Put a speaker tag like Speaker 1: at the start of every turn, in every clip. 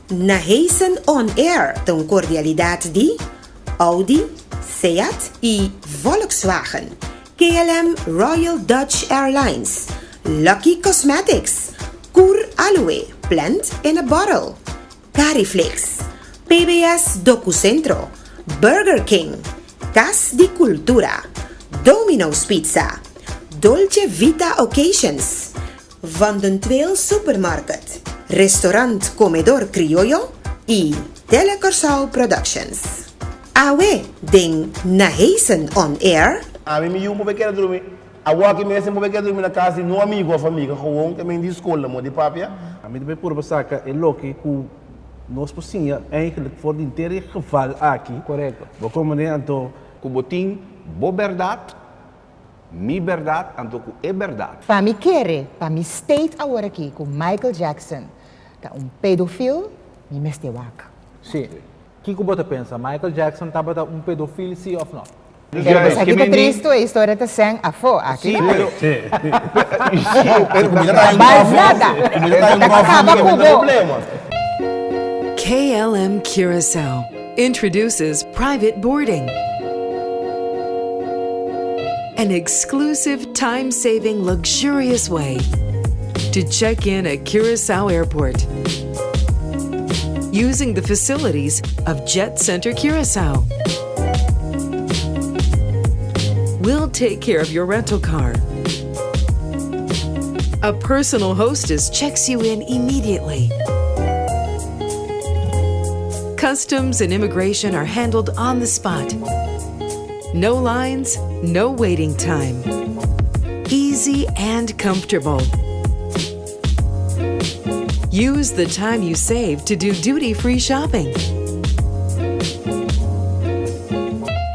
Speaker 1: Naheisen On Air ta un kordialidat di Audi, Seat i Volkswagen, KLM Royal Dutch Airlines, Lucky Cosmetics, Cur Aloe, Plant in a Bottle, Cariflix, PBS Docucentro, Burger King, Cas di Cultura, Domino's Pizza, Dolce Vita Occasions, Van den Tweel Supermarket, Restaurant Comedor Criollo y Tele Kòrsou Productions. Awe den Naheisen On Air.
Speaker 2: Ami mi yu por keda drumi awor aki mes por keda drumi na kas di no amigo of amiga gewoon ke men di skol na modi papia.
Speaker 3: Ami ta bay purba saka e loke ku nos por siña eigenlijk for di henter e geval aki.
Speaker 4: Korekto.
Speaker 3: Bo komprende anto.
Speaker 5: Ku bo tin bo bèrdat. Mi bèrdat anto ku e bèrdat.
Speaker 6: Pa mi kere pa mi state awor aki ku Michael Jackson ta un pedofil mi mester wak.
Speaker 4: Sí. Kiko bo ta pensa? Michael Jackson tabata un pedofil sí òf nò?
Speaker 6: Pero pues aki ta tristu e historia ta sèn afó aki
Speaker 5: Sí,
Speaker 6: no.
Speaker 5: pero
Speaker 2: Pero ku mi ta traha un
Speaker 6: Bal
Speaker 2: kòfi,
Speaker 6: nada.
Speaker 2: ku mi ta traha un
Speaker 6: Ta
Speaker 2: kòfi
Speaker 6: kaba
Speaker 2: mi
Speaker 6: ku
Speaker 2: ta
Speaker 6: bo.
Speaker 2: problema.
Speaker 7: KLM Curaçao introduces private boarding. An exclusive time-saving, luxurious way to check in at Curaçao Airport using the facilities of Jet Center Curaçao. We'll take care of your rental car. A personal hostess checks you in immediately. Customs and immigration are handled on the spot. No lines, no waiting time. Easy and comfortable. Use the time you save to do duty free shopping.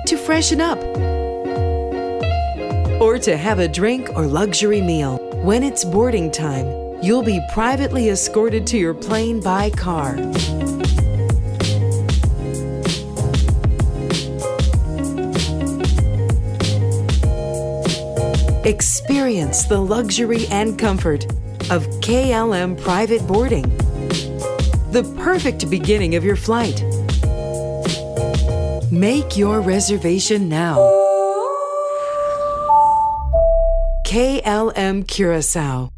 Speaker 7: To freshen up. Or to have a drink or luxury meal. When it's boarding time, you'll be privately escorted to your plane by car. Experience the luxury and comfort of KLM private boarding. The perfect beginning of your flight. Make your reservation now. KLM Curacao.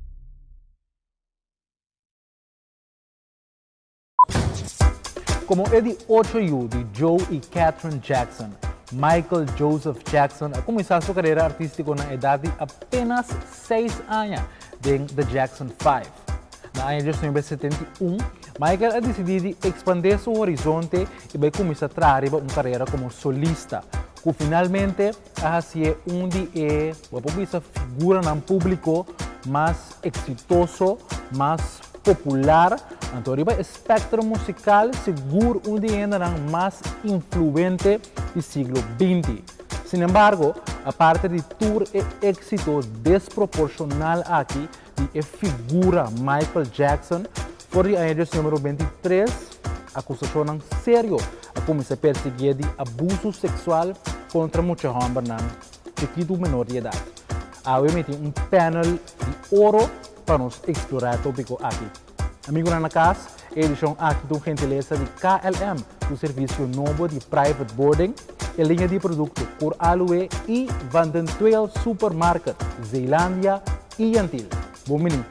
Speaker 4: Komo e di ocho yu di Joe i Katherine Jackson, Michael Joseph Jackson a kuminsá su karera artístiko na edat di apenas seis aña den The Jackson Five. Na aña 1971, Michael a disidí di ekspandé su horizonte i bai kuminsá traha riba un karera komo solista, ku finalmente a hasié un di e, bo por bisa, figuranan públiko mas eksitoso, mas popular, anto riba e spektro musikal sigur un di e hendenan mas influente di siglo binti. Sinembargo, aparte di tur e éksito desproporshonal aki di e figura Michael Jackson, for di aña diosnuebe 23, akusashonnan serio a kuminsá persiguié di abusu seksual kontra mucha hòmbernan chikitu menor di edat. Awe mi tin un panel di oro pa nos eksplorá e tópiko aki. Amigunan na kas, e edishon aki ta un gentilesa di KLM ku servisio nobo di private boarding, e liña di produkto Cor Aloe i Van den Tweel Supermarket, Zeelandia i Yantil. Bon bini!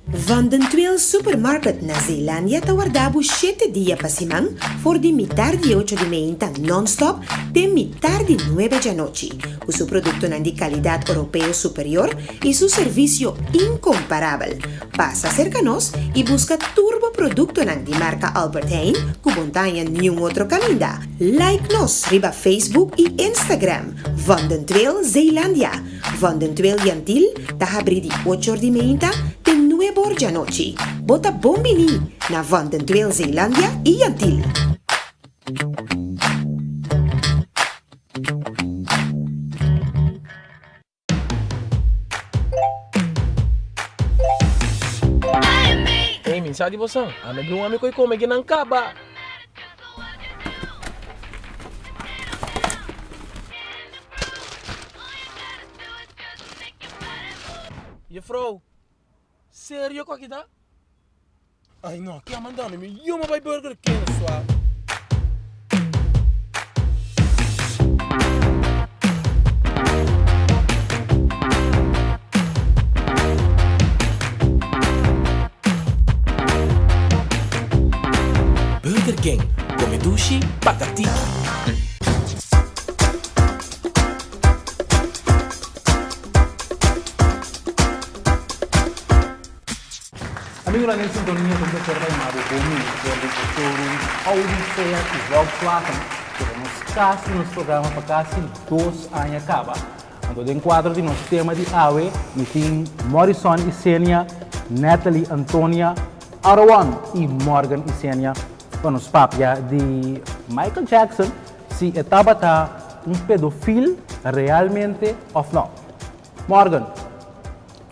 Speaker 1: Van den Tweel Supermarket na Zeelandia ta warda bo shete dia pa siman for di mitar di ocho di meinta nònstòp te mitar di nuebe djanochi, ku su produktonan di kalidat oropeo superior i su servisio inkomparabel. Pasa serka nos i buska tur bo produktonan di marka Albert Heijn ku bo no ta haña niun otro kaminda. Like nos riba Facebook i Instagram, Van den Tweel Zeelandia. Van den Tweel Yantil ta habrí di ocho or di meinta te nuebe or djanochi. Bo ta bon biní na Van den Tweel Zeelandia i Yantil.
Speaker 8: Ey, min sa di bosan, ami bruma mi koy kome kinan kaba. Juffrouw, serio ku aki ta? Ay no, ke a manda mi? Mi yuma bai Burger King swa. Burger King, come dushi, paga tiki.
Speaker 4: Amigonan den sintonia ta un placer pa yama bo bon bini for di e showroom Audi, Seat y Volkswagen ku ta nos kas di nos programa pa kasi dos aña kaba. Anto den kuadro di nos tema di awe mi tin Morrison Isenia, Natalie Antonia, Arowan y Morgan Isenia pa nos papia di Michael Jackson si e tabata un pedofil realmente of no. Morgan,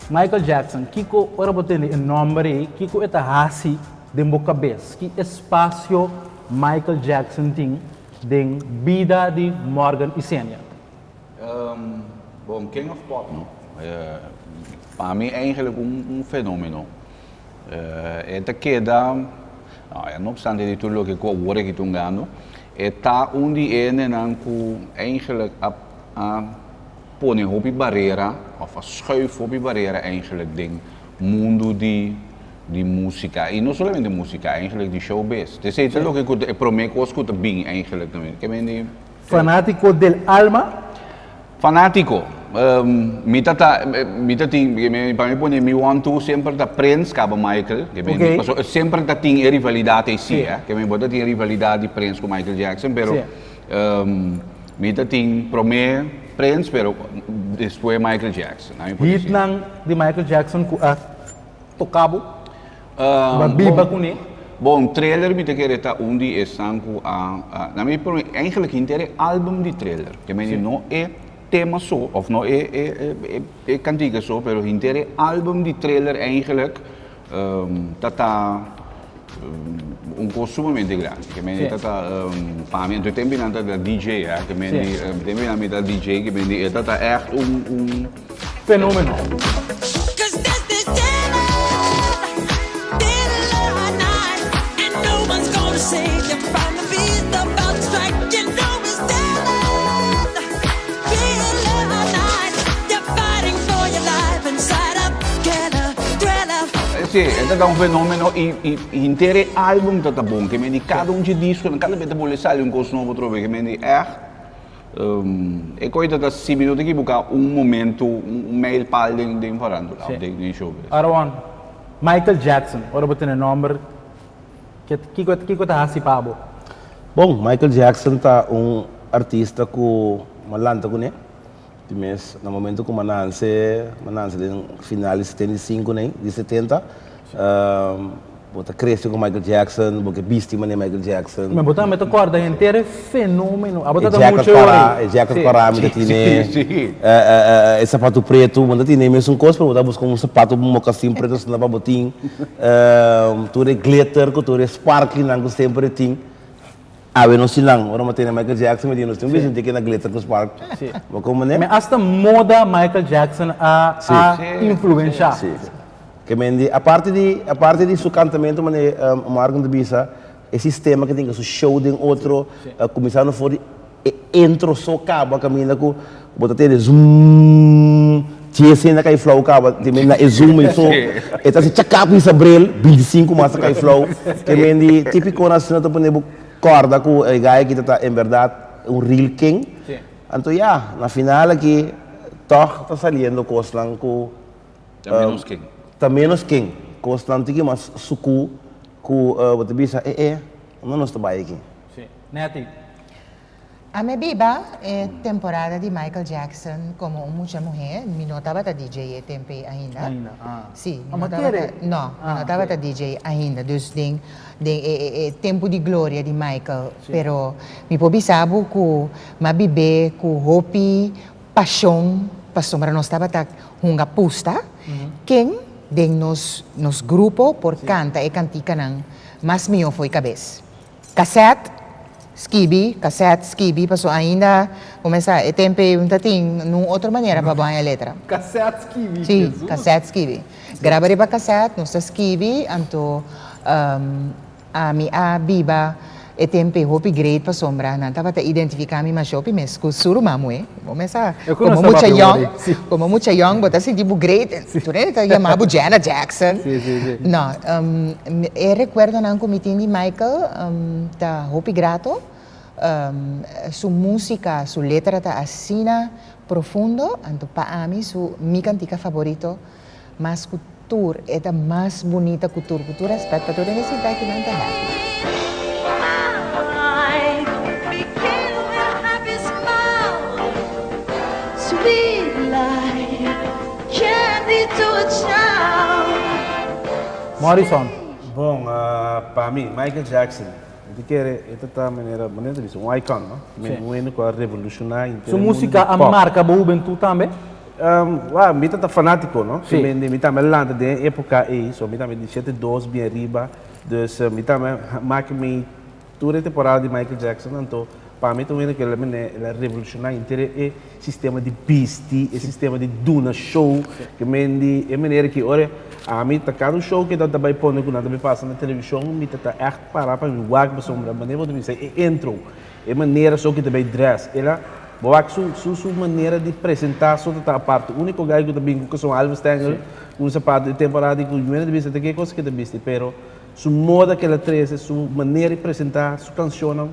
Speaker 4: Michael Jackson, kiko ora bo tende e nomber ei, kiko e ta hasi den bo kabes? Ki espasio Michael Jackson tin den bida di Morgan Isenia?
Speaker 5: Bon, King of Pop no. Pa mi eigenlijk un fenomeno. E ta keda, no obstante di tur loke ku awor aki ta hungando, e ta un di e hendenan ku eigenlijk a a pone hopi barera of a schuif hopi barera eigenlijk den mundu di di musica y no solamente musica eigenlijk di showbiz. Esey ta loke cu ta e prome cos cu ta bin eigenlijk na mi ke men di.
Speaker 4: Fanatico del alma?
Speaker 5: Fanatico. Mi ta ta mi ta tin pa mi pone mi one two semper ta Prince caba Michael ke men di pasobra semper ta tin e rivalidad ey si ke men bo ta tin e rivalidad di Prince cu Michael Jackson pero Mi ta tin prome Prince pero despues Michael Jackson. A mi por deci.
Speaker 4: Hitnan di Michael Jackson cu a toca bo? Bo a biba cune?
Speaker 5: Bon, Thriller mi ta kere ta un di esnan cu a, na mi por eigenlijk henter e album di Thriller. Ke mende no e tema so of no e e cantica so pero henter e album di Thriller eigenlijk ta ta un kos sumamente grandi. Ke mende ta ta pa mi, anto tempu nan ta ta DJ hè, ke mende tempu nan mi ta DJ, ke mende e ta ta ègt un un
Speaker 4: Fenomeno.
Speaker 5: Sí, e ta ta un fenomeno y y henter e album ta ta bon, ke men di kada un dje diskonan, kada bes ta bolbe sali un kos nobo atrobe, ke men di ègt e koi ta ta si mi no ta ekiboká un momento, un mijlpaal den den farándula of den den showbiz.
Speaker 4: Aaron, Michael Jackson, ora bo tene nòmber, ke kiko kiko ta hasi pa bo?
Speaker 2: Bon, Michael Jackson ta un artista ku mi a lanta kuné. Di mes, na momento ku mi a nanse, mi a nanse den final di setenta i sinku nei, di setenta, bo ta krese ku Michael Jackson, bo ke bisti manera Michael Jackson.
Speaker 4: Ma bo tambe ta kòrda henter e fenomeno, abo
Speaker 2: E
Speaker 4: ta ta
Speaker 2: jacket
Speaker 4: mucho
Speaker 2: kòrá,
Speaker 4: ori.
Speaker 2: e jacket kòrá mi ta tine, e sapatu pretu, bo no ta tine e mesun kos, pero bo ta buska un sapatu mokasin pretu asina pa bo tin, tur e glitter ku tur e sparklynan ku semper e tin. Awe nos tin nan, ora mi a tene Michael Jackson mi di nos tin un bisinti ki na glitter ku spark. Bo komo ne?
Speaker 4: Me hasta moda Michael Jackson a a influensha.
Speaker 2: Si. Ke men di aparte di aparte di su kantamentu mane Marvin ta bisa e sistema ke tin ku su show den otro kuminsando for di e intro so kaba kaminda ku bo ta tende zumm dje sena kai flou kaba te men na e zoom ei so e ta hasi chaka ku hisa bril bintisinku mas ta kai flou ke men di tipikonan asina ta pone bo kòrda ku e guy aki ta ta en bèrdat un real king anto ya na final aki tòg ta saliendo kosnan ku
Speaker 5: Ta menos king.
Speaker 2: Ta menos king kosnan tiki mas suku ku bo ta bisa e e unda nos ta bai aki.
Speaker 4: Netty.
Speaker 6: A mi biba e temporada di Michael Jackson como un mucha muhe, mi no tabata DJ e tempo ei ainda.
Speaker 4: Ainda, ah.
Speaker 6: Si, mi
Speaker 4: Ah,
Speaker 6: no
Speaker 4: ma
Speaker 6: tabata,
Speaker 4: kere?
Speaker 6: no, mi
Speaker 4: Ah,
Speaker 6: no tabata
Speaker 4: ok.
Speaker 6: DJ ainda, dus den den e e e tempo di gloria di Michael,
Speaker 4: Si.
Speaker 6: pero mi por bisa bo cu m'a bib'é cu hopi pasion pasobra nos tabata hunga pusta, ken den nos nos grupo por canta e canticanan mas miho fo'i cabes. Cassette, skibi, cassette, skibi, paso ainda cuminsa e tempo ey ta tin nun otro manera pa bo haña letra.
Speaker 4: Cassette skibi,
Speaker 6: Sí,
Speaker 4: Jesus.
Speaker 6: cassette skibi. Graba riba cassette, nos ta skibi, anto Ami a biba e tempu ei hopi great pasobra nan tabata identifiká mi masha hopi mes ku su ruman muhé. Bo mes sa komo mucha yòn, komo mucha yòn bo ta sinti bo great, tur hende ta yama bo Janet Jackson. No, e rekuerdonan ku mi tin di Michael ta hopi grato. Su músika, su letra ta asina profundo, anto pa ami su mi kantika faborito Mas ku tur, e ta mas bunita ku tur. Ku tur rèspèt pa tur hende sinta aki nan ta happy.
Speaker 4: Morrison.
Speaker 3: Bon, pa mi, Michael Jackson. Mi ta kere e ta ta manera, manera ta bisa, un icon, no? Un hende ku a revolushoná henter
Speaker 4: Su
Speaker 3: e mundu di
Speaker 4: músika a
Speaker 3: pop.
Speaker 4: marka bo hubentut tambe?
Speaker 3: Wou, mi ta ta fanátiko, no? Si. Mi tambe a lanta den e époka ei, so mi tambe di shete dos bien riba. Dus mi tambe a maki mi tur e temporada di Michael Jackson, anto pa mi ta un hende ku el a mene, el a revolushoná henter e sistema di bisti, e sistema di duna show, ke men di e manera ki ora ami ta kada un show ke nan ta bai pone ku nan ta bai pasa na televishon, mi ta ta ègt para pa mi wak pasobra manera bo ta bisa e intro. E manera so ki ta bay dress. El a bo wak su su su manera di presenta so ta ta aparte. Unico guy cu ta bin cu cason Alves Stengel cu un sapato di temporada di cu Juena ta bisa ta ke cosa ki ta bisti pero su moda cu el a trece su manera di presenta su cancionnan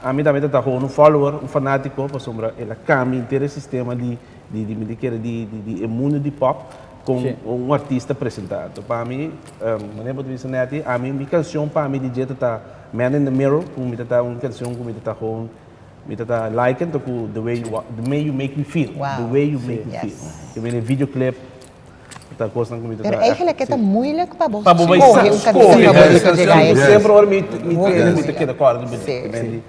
Speaker 3: ami tambe ta ta gewoon un follower un fanatico pasobra el a cambia henter e sistema di di di mi ta kere di di e mundo di pop con un artista presenta. Anto pa mi manera bo ta bisa Netty ami mi cancion pa mi di dje ta ta Man in the Mirror ku mi ta ta un kanshon ku mi ta ta gewoon mi ta ta like anto ku the way you the way you make me feel the way you make me feel ke mene videoclip ta kosnan ku mi ta ta
Speaker 6: Pero eigenlijk e ta moeilijk pa bo
Speaker 3: pa bo bai
Speaker 6: skohe un kanshon favorito dje guy aki.
Speaker 3: Semper ora mi mi tende mi ta keda kòrda di bini.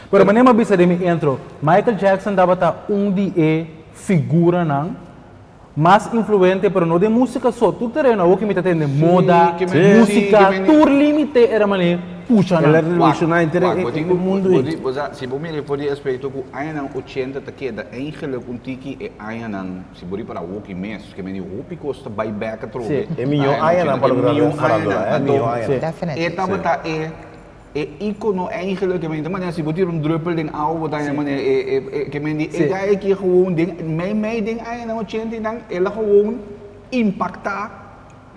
Speaker 4: Pero manera mi a bisa den mi intro Michael Jackson tabata un di e figuranan Mas influente pero no den musica so, tur tereno awor ki mi ta tende moda, musica, tur limite era manera pusha nan.
Speaker 3: El a revoluciona henter e mundo ei.
Speaker 5: Bo sa, si bo mira for di aspecto cu añanan ochenta ta keda eigenlijk un tiki e añanan, si bo ripara awor ki mes, ke mende hopi cos ta bay bek atrobe.
Speaker 2: E miyo añanan pa loke ta farándula, e miyo añanan.
Speaker 5: E tabata e. E icono eigenlijk, ke men ta manera si bo tira un druppel den awa bo ta haña manera e e e ke men di e guy aki gewoon den mei mei den añanan ochenta i nan el a gewoon impacta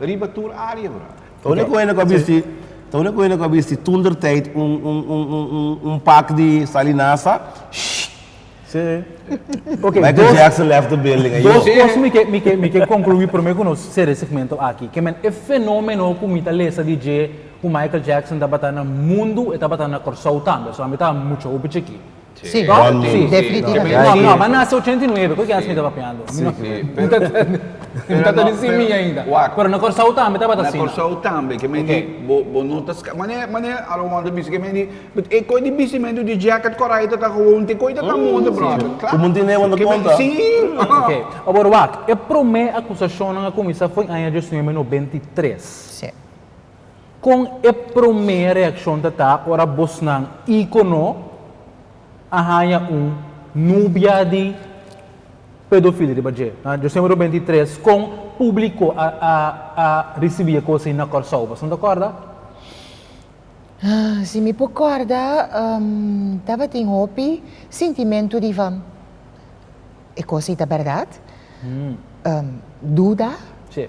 Speaker 5: riba tur area bro.
Speaker 2: Ta único hende ku a bisti ta único hende ku a bisti toentertijd un un un un un un pak di salinasa shh
Speaker 3: Sí.
Speaker 4: Ok,
Speaker 2: Michael
Speaker 4: dos
Speaker 2: Jackson left the building ayo.
Speaker 4: Dos kos mi ke mi ke mi ke konkluí promé ku nos sera e segmento aki. Ke men e fenomeno ku mi ta lesa di dje ku Michael Jackson tabata na mundu e tabata na Kòrsou tambe. So ami tabata mucho hopi chikí.
Speaker 6: Sí,
Speaker 4: Tòg? Sí.
Speaker 6: definitivamente.
Speaker 4: No, no, mi a nase ochenta i nuebe, ku kias mi ta papiando? Mi no, mi ta mi ta ta di simia ainda. Pero na Kòrsou tambe tabata
Speaker 5: Na
Speaker 4: asina.
Speaker 5: Kòrsou tambe, ke men di bo bo no ta ska manera manera Aaron ta bisa ke men di But e koe di bisimentu di jacket koraita ta gewoon te koe ta ta moda brother. Kla.
Speaker 2: Ku Montenegro no konta.
Speaker 5: Sí.
Speaker 4: Ok, awor wak, e promé akusashonnan a kuminsá for aña 1993.
Speaker 6: Sí.
Speaker 4: Kon e promé reakshon ta ta ora bosnan íkono a haña un nubia di pedofilia riba dje? Na 1993 kon públiko a a a risibí e kos ei na Kòrsou? Boso no ta kòrda?
Speaker 6: Si mi por kòrda, tabatin hopi sintimentu di van, e kos ei ta bèrdat? Duda.
Speaker 4: Sí.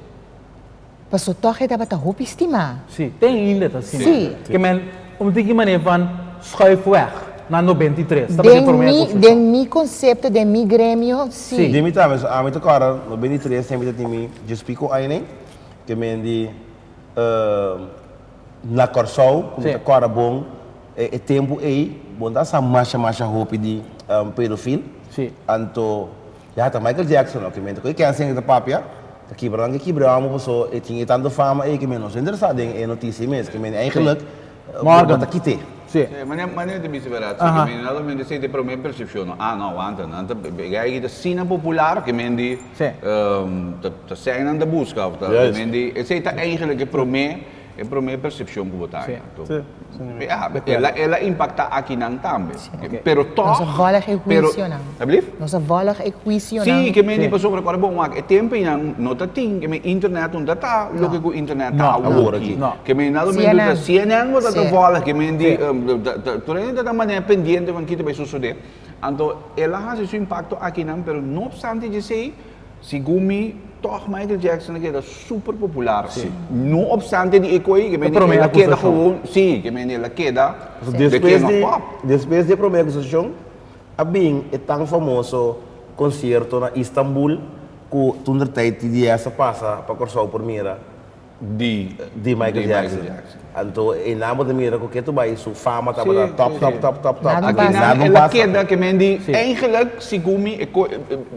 Speaker 6: Paso tòg e tabata hopi stimá.
Speaker 4: Sí, te ainda ta stimá.
Speaker 6: Sí.
Speaker 4: Ke men, un tiki manera van schuif weg na 93. Tabata e promé akusashon.
Speaker 6: Den mi konsepto, den mi gremio, sí.
Speaker 4: Sí.
Speaker 2: Den mi tambe, so ami ta kòrda 93 tempu ta tin mi djespiko aña, ke men di. Na Kòrsou, ku mi ta kòrda bon, e tempu ei, bo no ta sa masha masha hopi di pedofil. Anto, ya ta Michael Jackson lo kimente ku e kèn ta papia, ta kibra nan ke kibra amo paso e tin e tantu fama ei ke mi no sa interesá den e notisia ei mes. Ke men eigenlijk bo ta kit'é.
Speaker 4: Sí.
Speaker 5: Manera manera ta bisa berdad, si ke men naturalmente esei ta e promé persepshon, no? Ah no, wanta, nan ta e guy aki ta asina popular ke men di ta sèn nan ta buska òf ta men di esei ta eigenlijk e promé. E promé persepshon ku bo ta haña. Ja, el a, el a impaktá akinan tambe. Pero tòg.
Speaker 6: Nos a vòlg e huisionan.
Speaker 5: Alsjeblieft?
Speaker 6: Nos a vòlg e huisionan.
Speaker 5: Sí, ke men di pasobra ku ora bo wak e tempu einan no ta tin, ke men internet no ta ta loke ku internet ta awor aki. Ke men na momento ta CNN bo ta ta vòlg, ke men di tur hende ta ta manera pendiente van ki ta bai sosodé. Anto el a hasi su impakto akinan, pero no opstante djesei, Segun mi, tòg Michael Jackson a keda super popular. No opstante di e koe, ke mende el a keda gewoon, sí, ke mende el a keda the king of pop.
Speaker 2: Despues di e promé akusashon, a bin e tan famoso konsierto na Istanbul ku toentertijd TDS a pasa pa Kòrsou por mira.
Speaker 5: Di
Speaker 2: di Michael Jackson. Anto einan bo ta mira ku ketu bai su fama tabata top top top top top.
Speaker 6: Nada
Speaker 5: Aki
Speaker 6: pasa.
Speaker 5: nan el a keda ke men di eigenlijk segun mi e ko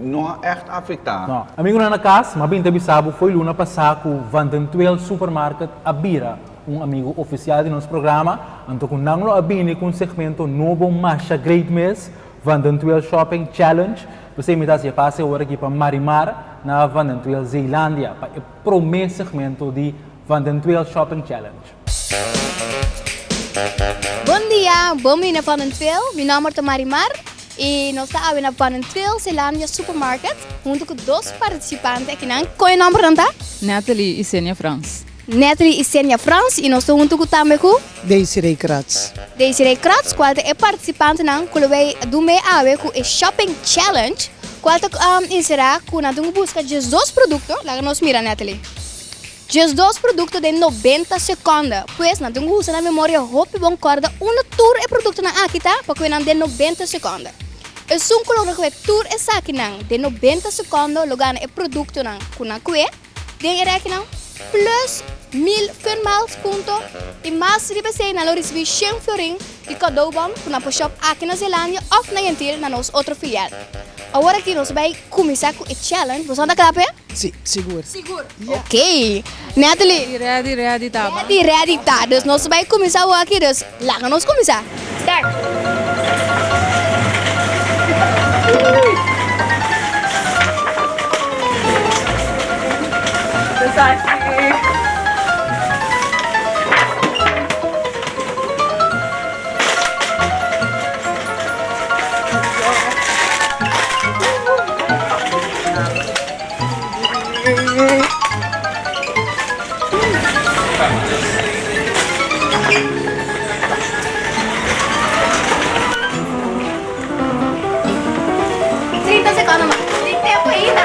Speaker 5: no a echt afektá.
Speaker 4: No. Amigonan na kas, m'a bin ta bisa bo fo'i luna pasá ku Van den Tweel Supermarket a bira un amigo ofisial di nos programa, anto ku nan lo a bini ku un segmento nobo masha great mes, Van den Tweel Shopping Challenge. P'esei mi ta hasi e pase ora aki pa Marimar na Van den Tweel Zeelandia pa e promé segmento di Van den Tweel Shopping Challenge.
Speaker 9: Bon dia, bon bini na Van den Tweel. Mi nòmber ta Marimar i nos ta awe na Van den Tweel Zeelandia Supermarket huntu ku dos partisipante akinan. Kon e nòmbernan ta?
Speaker 10: Natalie Isenia Frans.
Speaker 9: Natalie Isenia Frans i nos ta huntu ku tambe ku?
Speaker 11: Desiree Kratz.
Speaker 9: Desiree Kratz kual ta e partisipantenan ku lo bay dun mee awe ku e Shopping Challenge kual ta enserá ku nan tin ku buska diesdos produkto, laga nos mira Natalie, diesdos produkto den 90 sekonde, pues nan tin ku usa nan memoria hopi bon kòrda unda tur e produktonan aki ta pa kue nan den 90 sekonde. Esun ku logra kue tur esakinan den 90 sekonde lo gana e produktonan ku nan kue. Den e rekinan plus 1000 Fun Miles punto y mas riba esey nan lo ricibi shen florin di cadeaubon cu nan por shop aki na Zeelandia of na Gentil na nos otro filial. Awor aki nos bay cuminsa cu e challenge. Boso ta cla p'e?
Speaker 11: Si, sigur.
Speaker 9: Sigur? Ok. Natalie?
Speaker 10: Ready, ready ta ba.
Speaker 9: Ready, ready ta. Dus nos bay cuminsa awor aki, dus laga nos cuminsa. Start! 30 secondo mas. Tin tempo ainda.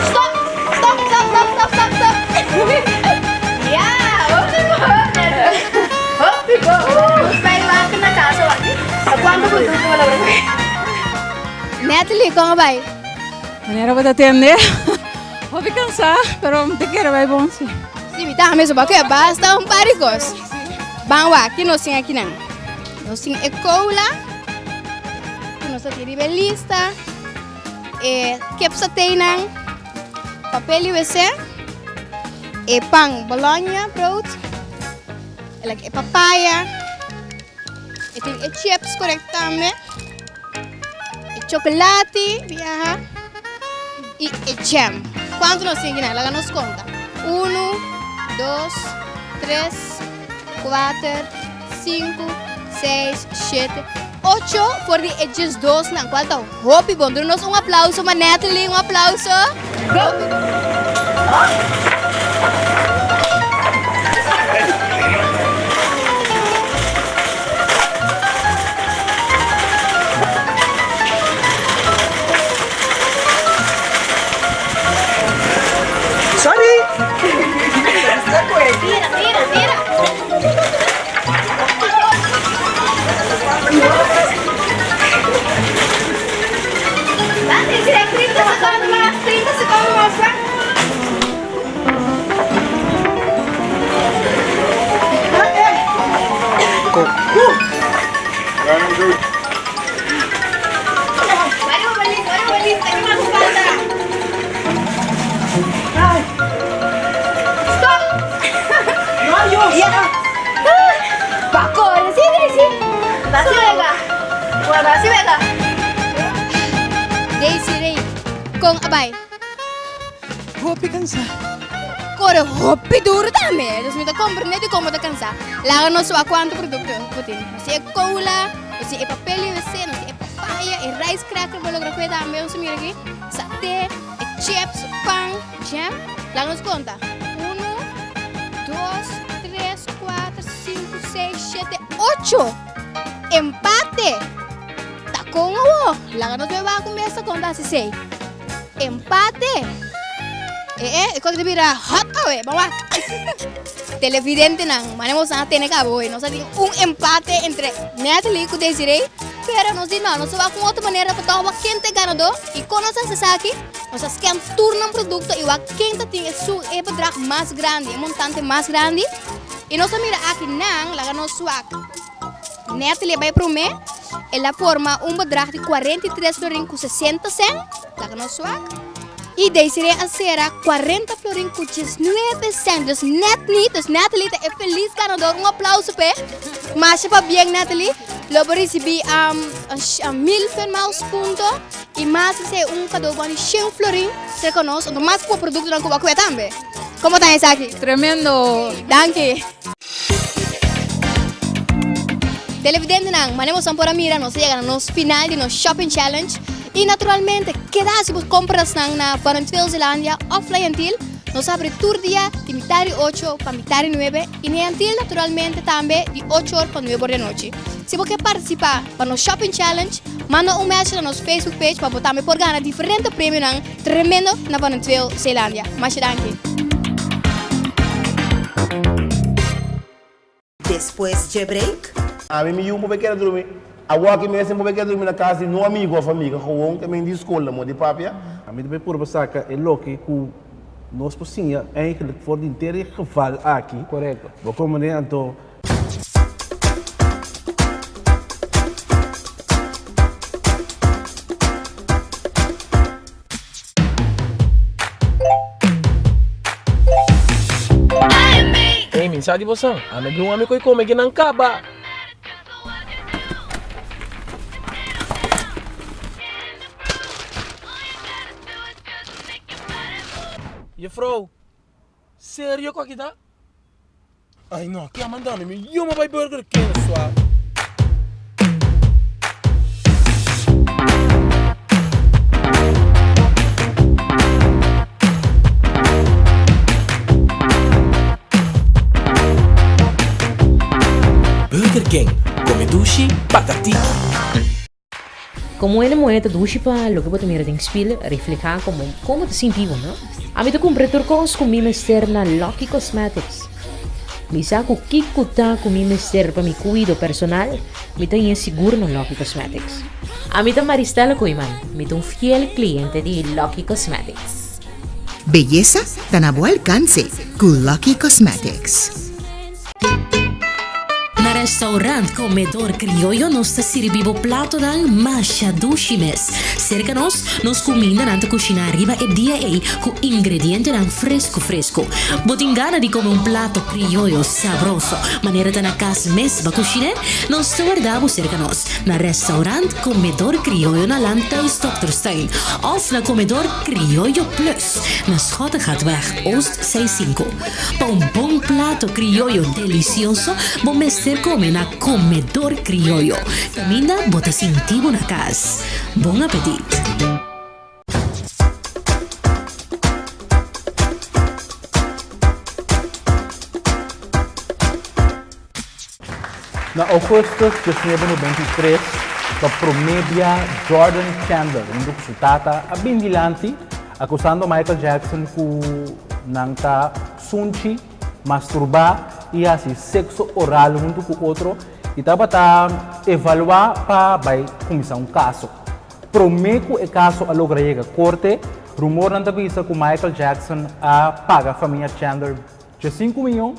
Speaker 9: Stop! Stop, stop, stop, stop, stop, stop. Ja, hopi bon. Hopi bon. Nos bai wak na casa wak. Cuanto producto bo logra coge? Natalie, con a bai?
Speaker 10: Manera bo ta tende, hopi cansá, pero mi ta kere bai bon si.
Speaker 9: Si, mi tambe, so bo a kere basta un par di cos. Ban wak, ki nos tin akinan? Nos tin e cola, ku nos ta tin riba e lista, e kip sateinan, papel di wc, e pan Bologna brood, e papaya, e tin e chips correct tambe, e chocolate biaha y e jam. Cuanto nos tin akinan? Laga nos conta. Uno, dos, tres, cuater, sinku, seis, shete, ocho for di e diesdosnan, cual ta hopi bon. Duna nos un aplauso pa Natalie, un aplauso. Hopi bon.
Speaker 11: Sorry!
Speaker 9: Tira, tira, tira. Kon a bai?
Speaker 11: Hopi kansá.
Speaker 9: Kore hopi duru tambe. Dus mi ta komprendé dikon bo ta kansá. Laga nos wak kuantu produkto bo tin. Nos tin e kola, nos tin e papel di wc, nos tin e papaya, e rice cracker bo logra kue tambe. Nos mira aki, saté, e chips, pan, jam. Laga nos konta. Unu, dos, tres, kuater, sinku, seis, shete, ocho! Empate! Ta kon awo? Laga nos bai wak un mesa kon ta hasi esei. Empate! E e, e kos ta bira hot awe. Ban wak. Televidentenan, mane boso a tene kaba hoy. Nos a tin un empate entre Natalie ku Desiree, pero nos di no, nos a wak un otro manera pa tòg wak ken ta e ganadó i kon nos a hasi esaki? Nos a scan tur nan produkto i wak ken ta tin esun e bedrag mas grandi, e montante mas grandi. I nos a mira aki nan, laga nos wak. Natalie a bai promé, el a forma un bedrag di 43 florin ku 60 sèn, laga nos wak. I Desiree a sera 40 florin ku 19 sèn, dus nèt nit, dus Natalie ta e felis ganador, un aplauso p'e. Masha pabien Natalie, lo bo risibí 1000 Fun Miles punto i mas esei un kadó bon di 100 florin serka nos, anto mas ku bo produktonan ku bo a kue tambe. Komo ta esaki?
Speaker 10: Tremendo!
Speaker 9: Danki! Televidentenan, manera boso por a mira nos a yega na nos final di nos Shopping Challenge y naturalmente keda haci bo comprasnan na Barentwil Zeelandia of La Gentil. Nos a habri tur dia di mitar di ocho pa mitar di nuebe y na Gentil naturalmente tambe di ocho or pa nuebe or di anochi. Si bo ke participa pa nos Shopping Challenge, manda un message na nos Facebook page pa bo tambe por gana diferente premionan tremendo na Barentwil Zeelandia. Masha danki.
Speaker 1: Despues dje break.
Speaker 2: Ami mi yu por keda drumi awor aki mes por keda drumi na kas di no amigo of amiga gewoon ke men di skol na mo di papia.
Speaker 3: Ami ta bay purba saka e loke ku nos por siña eigenlijk for di henter e geval aki.
Speaker 4: Korekto.
Speaker 3: Bo komprende? Anto.
Speaker 8: Ey, min sa di bosan, ami blu ami koy kome ki nan kaba. Juffrouw, serio ku aki ta? Ay no, ke a manda mi? Mi yoma bai Burger King swa.
Speaker 12: Burger King, come dushi, paga tiki.
Speaker 13: Komo hende muhé ta dushi pa loke bo ta mira den spil reflehá komo kon bo ta sinti bo, no? Ami ta kumpra tur kos ku mi mester na Lucky Cosmetics. Mi sa ku kiko ta ku mi mester pa mi kuido personal, mi ta haña sigur na Lucky Cosmetics. Ami ta Maristella Koeiman, mi ta un fiel kliente di Lucky Cosmetics.
Speaker 6: Beyesa ta na bo alkanse ku Lucky Cosmetics.
Speaker 13: Na restaurant Comedor Criollo nos ta sirbi bo platonan masha dushi mes. Serka nos, nos kumindanan ta kushiná riba e dia ei ku ingredientenan fresku fresku. Bo tin gana di kome un plato criollo sabroso manera ta na kas mes bo kushiné? Nos ta warda bo serka nos na restaurant Comedor Criollo na Landhuis Dokterstuin òf na Comedor Criollo Plus na Schottegatweg Oost 65. Pa un bon plato krioyo delicioso bo mester come na Comedor Krioyo, caminda bo ta sinti bo na cas. Bon apetit!
Speaker 4: Na augustus 1993, pa promé bia Jordan Chandler huntu ku su tata a bin dilanti akusando Michael Jackson ku nan ta sunchi, masturbá i hasi sekso oral huntu ku otro i tabata evaluá pa bai kuminsá un kaso. Promé ku e kaso a logra yega korte, rumornan ta bisa ku Michael Jackson a paga famia Chandler 5 miyon,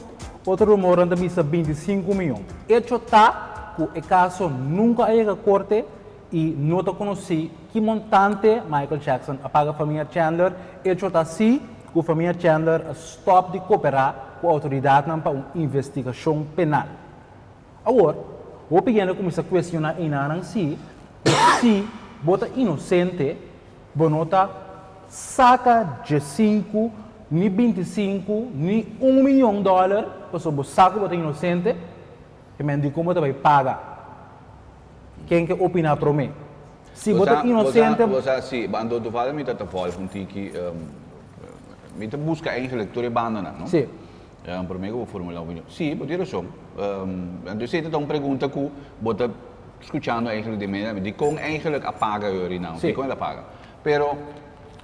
Speaker 4: otro rumornan ta bisa 25 miyon. Echo ta ku e kaso nunka a yega korte i no ta konosí ki montante Michael Jackson a paga famia Chandler. Echo ta sí ku famia Chandler a stòp di koperá ku outoridatnan pa un investigashon penal. Awor, hopi hende a kuminsá kuestioná einanan si, si bo ta inosente, bo no ta. saka djesinku, ni bintisinku, ni un miyon dòler, pasobra bo sa ku bo ta inosente, e men di kon bo ta bai paga? Ken ke opiná promé? Si bo ta inosente.
Speaker 5: Bo sa, si, anto toevallig mi ta ta volg un tiki, mi ta buska eigenlijk tur e bandanan, no?
Speaker 4: Si.
Speaker 5: Promé ku bo formulá un opinion. Si, bo tin rason. Anto esei ta ta un pregunta ku bo ta skuchando eigenlijk den media, dikon eigenlijk a paga yori nan?
Speaker 4: Si.
Speaker 5: Dikon el a paga? Pero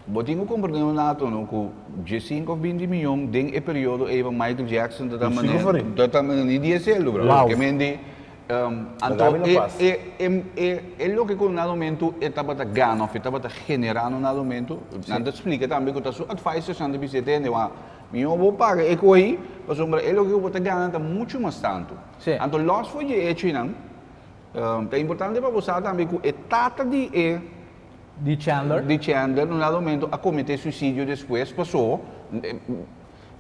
Speaker 5: bo tin ku komprendé un dato no ku diesinko òf binti mion den e periodo ei pa Michael Jackson ta ta manera ta ta manera ni dies sueldo bro.
Speaker 4: Wow.
Speaker 5: Ke men di anto e e e e e loke ku na momento e tabata gana òf e tabata generando na momento nan ta splika tambe ku ta su advisors nan ta bisa tende wak mihó bo paga e kohi pasobra e loke ku bo ta gana ta muchu mas tantu. Anto lòs for dje echo einan ta importante pa bo sa tambe ku e tata di e
Speaker 4: Di Chandler.
Speaker 5: Di Chandler, un dado momento a comete suicidio despues paso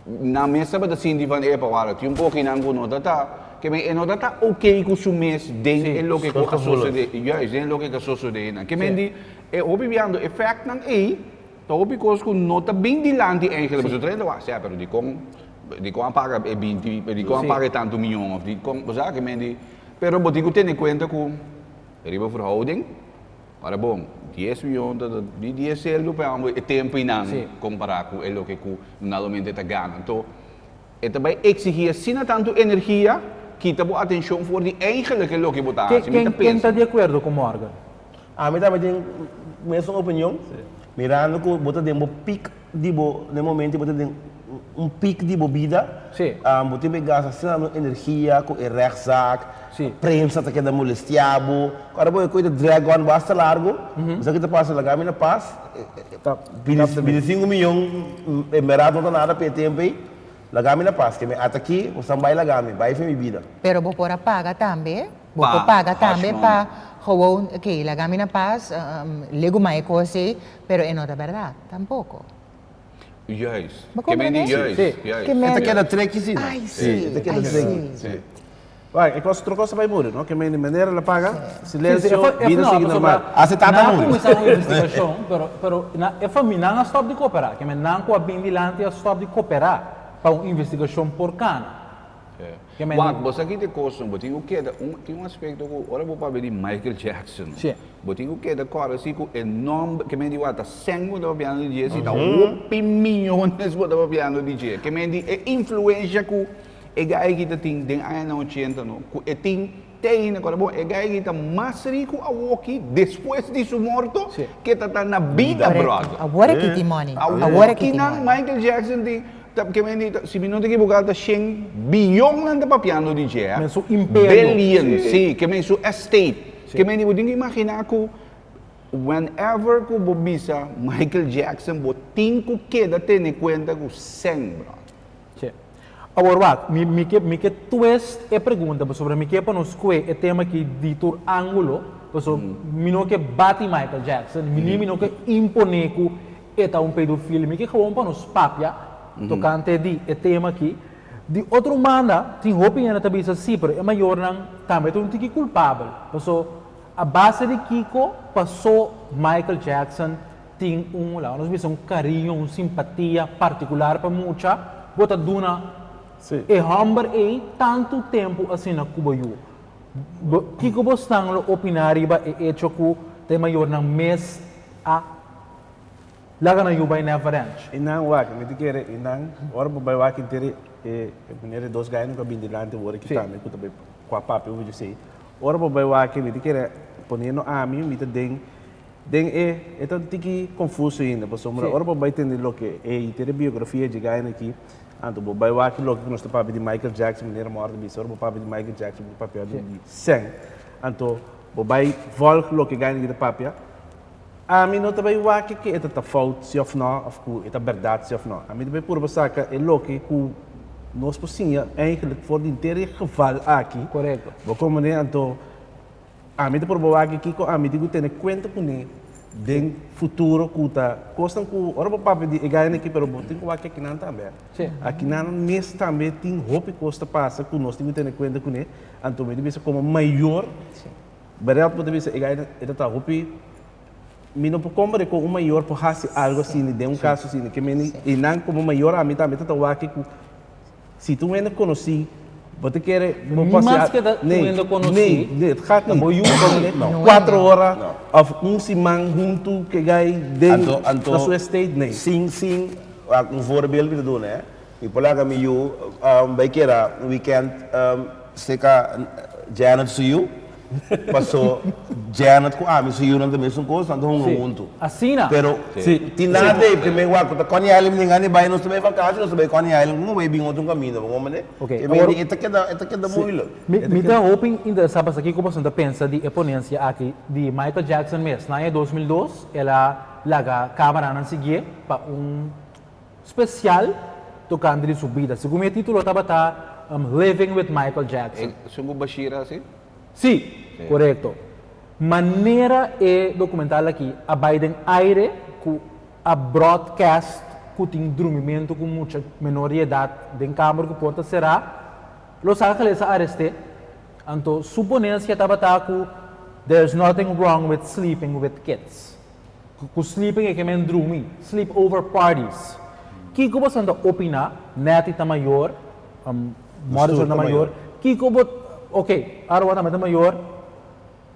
Speaker 5: nan mes tabata sinti van epa wara tin un poco nan cu no ta ta ke men e no ta ta ok cu su mes den e loke cu a sosode juist den e loke cu a sosode nan ke men di e hopi biando e factnan ey ta hopi cos cu no ta bin dilanti eigenlijk pasobra tur hende wak sea pero dicon dicon a paga e binti dicon a paga e tanto miyon of dicon bo sa ke men di pero bo tin cu tene cuenta cu riba verhouding. Ora bon, dies miyon ta di dies seldu pa e tempu einan kompará ku e loke ku normalmente ta gana. Anto e ta bai eksigí asina tantu energia, kita bo atenshon for di eigenlik e loke bo ta hasi. Mi ta
Speaker 4: Ken
Speaker 5: pensa.
Speaker 4: ta di akuerdo ku Morgan?
Speaker 2: Ami tambe tin mesun opinion, mirando ku bo ta den bo pik di bo, den momento bo ta den un pik di bo bida, bo tin por gasta asina tantu energia ku e rechtszaak, prensa ta keda molestia bo, ora bo e koe ta drag on basta largo, bo sa ki ta pasa laga mi na pas, binti sinku miyon en berdad no ta nada pa e tempo ei, laga mi na pas, ke mi ata aki, bo san bai laga mi, bai fin mi bida.
Speaker 6: Pero bo por a paga tambe, bo por paga tambe pa gewoon, oké, laga mi na pas, legu mai e kos ei, pero e no ta berdad tampoco.
Speaker 5: Juist.
Speaker 6: Bo
Speaker 5: Ke men di
Speaker 6: comprende?
Speaker 5: juist,
Speaker 4: Sí.
Speaker 5: juist.
Speaker 6: Ke men-
Speaker 2: E ta keda treki si no.
Speaker 6: Ai, sí,
Speaker 2: E ta keda
Speaker 6: ai,
Speaker 2: treki.
Speaker 6: sí.
Speaker 5: Sí.
Speaker 3: Wak, e kos otro kos ta bai muri, no? Ke men di manera la paga,
Speaker 4: Sí, sí,
Speaker 3: silencio,
Speaker 4: e fa- e
Speaker 3: bida
Speaker 4: no,
Speaker 3: sigui
Speaker 4: pasobra
Speaker 3: normal.
Speaker 2: Hace tata
Speaker 4: nan a
Speaker 2: muri.
Speaker 4: kuminsá un investigashon, pero, pero na, e famia nan a stòp di kooperá. Ke men nan ku a bin dilanti a stòp di kooperá pa un investigashon por kana. Ke men
Speaker 5: Wak, bo sa ki ta e kos no, bo tin ku keda un, tin un aspekto ku ora bo papia di Michael Jackson,
Speaker 4: Sí.
Speaker 5: bo tin ku keda kòrda si ku e nòmber, ke men di wak ta sèn ku ta papiando di dje, si ta hopi miyones bo ta papiando di dje. Ke men di e influensha ku e guy aki ta tin den añanan ochenta no, ku e tin te ainda, kòrda bon, e guy aki ta mas riku awoki despues di su morto
Speaker 4: Sí.
Speaker 5: ke ta ta na bida,
Speaker 6: Correcto.
Speaker 5: brother.
Speaker 6: Awor aki tin money. Awor aki
Speaker 5: Awoki
Speaker 6: tin
Speaker 5: nan
Speaker 6: money.
Speaker 5: Michael Jackson tin. Ta ke men di ta, si mi no ta ekiboká ta shen biyon nan ta papiando di dje,
Speaker 4: Men su imperio.
Speaker 5: Billion, si, ke men su estate. Ke men di bo tin ku imaginá ku whenever ku bo bisa Michael Jackson bo tin ku keda tene kuenta ku sèn, bròder.
Speaker 4: Si. Awor wak, mi mi ke mi ke twist e pregunta pasobra mi ke pa nos kue e tema aki di tur ángulo, pasobra mi no ke bati Michael Jackson, mi ni mi no ke imponé ku E ta un pedofil. Mi ke gewoon pa nos papia tokante di e tema aki. Di otro banda, tin hopi hende ta bisa si, pero e mayornan tambe ta un tiki kulpabel. Paso, a base di kiko paso Michael Jackson tin un, laga nos bisa un kariño, un simpatia partikular pa mucha, bo ta duna e hòmber ei tantu tempu asina ku bo yu. Kiko bosnan lo opiná riba e echo ku ta e mayornan mes a Laga nan yu bai Never Ranch.
Speaker 3: I nan wak, mi ta kere, i nan, ora bo bai wak henter e, e manera e dos gainan ku a bin dilanti wor aki tambe ku ta bai kua papia over djesei. Ora bo bai wak, mi ta kere, poniendo ami, mi ta den, den e, e ta un tiki konfuso ainda, pasobra ora bo bai tende loke e henter e biografia dje gainan aki, anto bo bai wak loke ku nos ta papia di Michael Jackson, manera Morgan bisa, ora bo papia di Michael Jackson, bo ta papia di sèn, anto bo bai vòlg loke e gainan aki ta papia, Ami no ta bai wak ke e ta ta fout si of no, of ku e ta bèrdat si of no. Ami ta bai purba saka e loke ku nos por siña eigenlijk for di henter e geval aki.
Speaker 4: Korekto.
Speaker 3: Bo komprende? Anto ami ta purba wak kiko ami tin ku tene kuenta kuné den futuro ku ta kosnan ku ora bo papia di e gainan aki pero bo tin ku wak akinan tambe.
Speaker 4: Si.
Speaker 3: Akinan mes tambe tin hopi kos ta pasa ku nos tin ku tene kuenta kuné. Anto mi ta bisa komo mayor. Bèrdat bo ta bisa e gainan e ta ta hopi. Mi no por komprende kon un mayor por hasi algo asina den un kaso asina. Ke meni i nan komo mayor ami tambe ta ta wak ku si ta un hende konosí bo ta kere bo
Speaker 4: Ni
Speaker 3: por hasi
Speaker 4: mas ke ta un
Speaker 3: nee
Speaker 4: hende konosí,
Speaker 3: nee nee het gaat
Speaker 4: ta
Speaker 3: niet.
Speaker 4: bo yu
Speaker 3: Komprende?
Speaker 4: No.
Speaker 3: Kuater ora òf un siman huntu ke gai den
Speaker 2: Anto anto
Speaker 3: na su estate nee.
Speaker 2: Sin sin wak un voorbeeld mi ta duna eh. Mi por laga mi yu bai keda un weekend seka Janet su yu, paso Janet ku ami su yunan ta mesun kos, nan ta hunga huntu.
Speaker 4: Asina.
Speaker 2: Pero tin nada ei, porque mi wak ku ta Coney Island mi tin gana di bai, nos ta bai vakantie, nos ta bai Coney Island, como bai bin otro kaminda, bo comprende?
Speaker 4: Oké,
Speaker 2: E mi
Speaker 4: awor
Speaker 2: di e ta keda, e ta keda moeilijk.
Speaker 4: Mi ta hopi interesá pasobra kiko boso ta pensa di e ponensia aki di Michael Jackson mes. Na aña 2002 el a laga kameranan siguié pa un Spesial tokante di su bida. Segun mi e titulo tabata Living with Michael Jackson.
Speaker 5: E sun ku Bashir hasi?
Speaker 4: Sí, korekto. Manera e dokumental aki a bai den aire ku a broadcast ku tin drumimentu ku mucha menor di edat den kamer ku porta será, Los Angeles a arest'é. Anto su ponencia tabata ku There's nothing wrong with sleeping with kids. Ku sleeping e ke men drumi, sleep over parties. Kiko boso ta opiná, Netty ta mayor, Morrison ta mayor, kiko bo, ok, Arwa tambe ta mayor,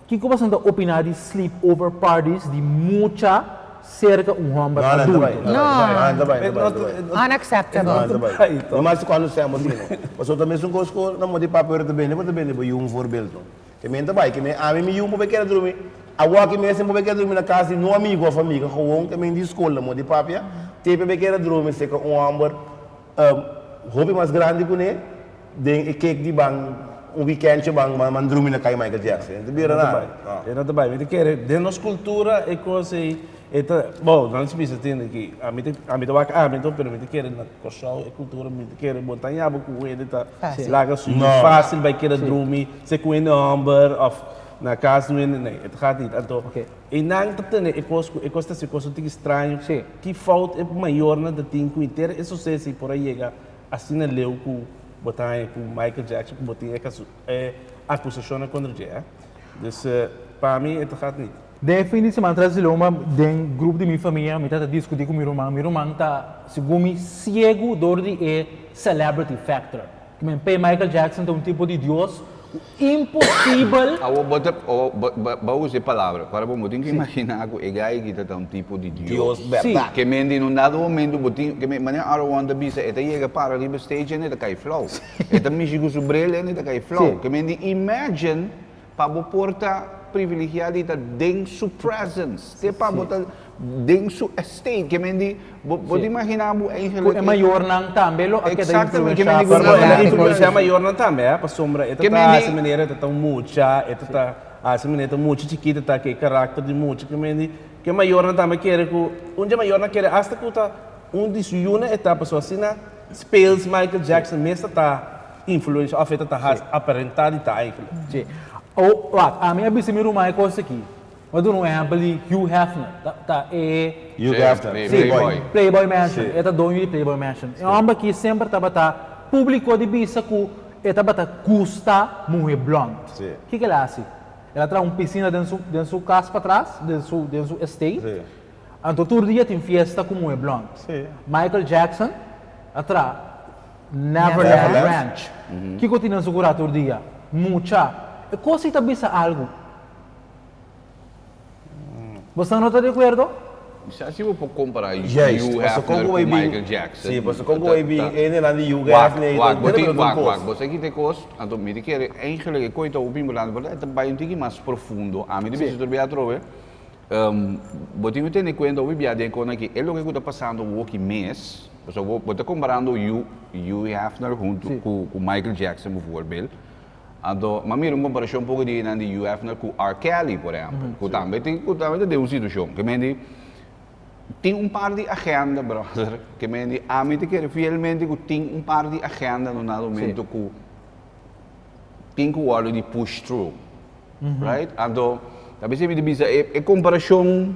Speaker 4: kiko boso ta opiná di sleep over parties di mucha serka un hòmber adulto?
Speaker 6: No, unacceptable.
Speaker 2: No mas cuando seamos asina. Pasobra ta mesun cos cu na modi papia ora ta bende, bo ta bende bo yu un voorbeeld no. Ke men ta bai, ke men ami mi yu por keda drumi, awor aki mes por keda drumi na kas di no amigu of amiga, gewoon ke men di skol na modi papia, te por keda drumi seka un hòmber hopi mas grandi kuné den e kek di ban un wikèntje ban man drumi na kai Michael Jackson. E no ta bira nada.
Speaker 3: E no ta bai. Mi ta kere den nos kultura e kos ei E ta, bo, nan si bisa tende ki ami ta, ami ta wak ami to, pero mi ta kere na Kòrsou e kultura, mi ta kere bo ta yaba ku hende ta laga su yu fásil bai keda drumi, se ku hende hòmber òf na kas di hende, nee, het gaat niet. Anto, e nan ta tene e kos ku e kos ta hasi kos un tiki straño, ki fout e mayornan ta tin ku henter e suseso ei por a yega asina leu ku bo ta haña ku Michael Jackson ku bo tin e kaso, e akusashonnan kontra dje, eh. Dus, pa mi e ta gaat niet.
Speaker 4: Den e fin di siman tras di loma den grup di mi famia mi ta ta diskutí ku mi ruman. Mi ruman ta segun mi siegu dor di e celebrity factor. Ki men p'e Michael Jackson ta un tipo di Dios ku imposibel.
Speaker 5: Awor bo ta bo bo a usa e palabra. Ora bo tin ku imaginá ku e guy aki ta ta un tipo di Dios.
Speaker 2: Dios bèrdat.
Speaker 5: Ke men di un dado momento bo tin ke men manera Aaron ta bisa e ta yega para riba stage en e ta kai flou. E ta mishi ku su bril en e ta kai flou. Ke men di imagine Pa bo por ta privilegiá di ta den su presence, te pa bo ta den su estate, ke men di, bo bo ta imaginá bo
Speaker 4: Ku
Speaker 5: eigenlijk
Speaker 4: e mayornan tambe lo a keda
Speaker 5: Exactamente, ke men di
Speaker 4: influenshá
Speaker 5: ku
Speaker 3: Pero el a
Speaker 5: nan
Speaker 3: influenshá mayornan tambe, eh, pasobra e ta
Speaker 5: Ke
Speaker 3: ta
Speaker 5: men di
Speaker 3: hasi manera e ta ta un mucha, e ta ta hasi manera e ta mucha chikito, ta ke karakter di mucha, ke men di, ke mayornan tambe kere ku, un dje mayornan kere asta ku ta un di su yunan e ta, pasobra asina speels Michael Jackson mes ta ta Influencia of e ta ta has aparenta di ta eigenlijk.
Speaker 4: Sí. O, wak, ami a bisa mi ruman e kos aki. Mi a duna un ehempel di Hugh Hefner. Ta, ta e.
Speaker 2: Hugh
Speaker 5: Sí,
Speaker 2: Hefner,
Speaker 5: Play-
Speaker 4: Sí,
Speaker 5: Playboy.
Speaker 4: Playboy Mansion.
Speaker 2: Sí.
Speaker 4: E ta doño di Playboy Mansion. E hòmber aki semper tabata públiko di bisa ku e tabata gusta muhé blònd.
Speaker 2: Sí.
Speaker 4: Kiko el a hasi? El a traha un pisina den su, den su kas patras, den su, den su estate.
Speaker 2: Sí.
Speaker 4: Anto tur dia tin fiesta ku muhé blònd.
Speaker 2: Sí.
Speaker 4: Michael Jackson a traha Neverland Ranch. Kiko tin nan sugurá tur dia? Mucha. E kos ei ta bisa algu. Boso no ta di akuerdo?
Speaker 5: Sa si bo por kompará
Speaker 2: Juist,
Speaker 5: Hugh
Speaker 2: paso kon
Speaker 5: Hefner
Speaker 2: ku
Speaker 5: ku
Speaker 2: bai bin,
Speaker 5: Michael Jackson.
Speaker 2: sí, paso kon ku
Speaker 5: Ta
Speaker 2: bai bin
Speaker 5: ta
Speaker 2: e hendenan di Hugh
Speaker 5: Wak,
Speaker 2: Hefner ei ta
Speaker 5: wak, bo
Speaker 2: henter
Speaker 5: tin
Speaker 2: otro
Speaker 5: wak,
Speaker 2: kos.
Speaker 5: wak, bo sa kita e kos, anto mi ta kere eigenlijk e kos ei ta hopi importante, pero e ta bai un tiki mas profundo. Ami ta bisa tur bia atrobe, Bo tin ku tene kuenta hopi bia den kon aki e loke ku ta pasando woki mes, pasobra bo bo ta komparando Hugh Hugh Hefner huntu ku ku Michael Jackson bivoorbeeld, anto mi a mira un komparashon poko di nan di Hugh Hefner ku R. Kelly por ehèmpel, ku tambe tin ku tambe ta den un situashon, ke men di tin un par di agenda brother, ke men di ami ta kere fielmente ku tin un par di agenda na un dado momento ku tin ku wòrdu di push through. Right? Anto, ta bisa mi ta bisa e e komparashon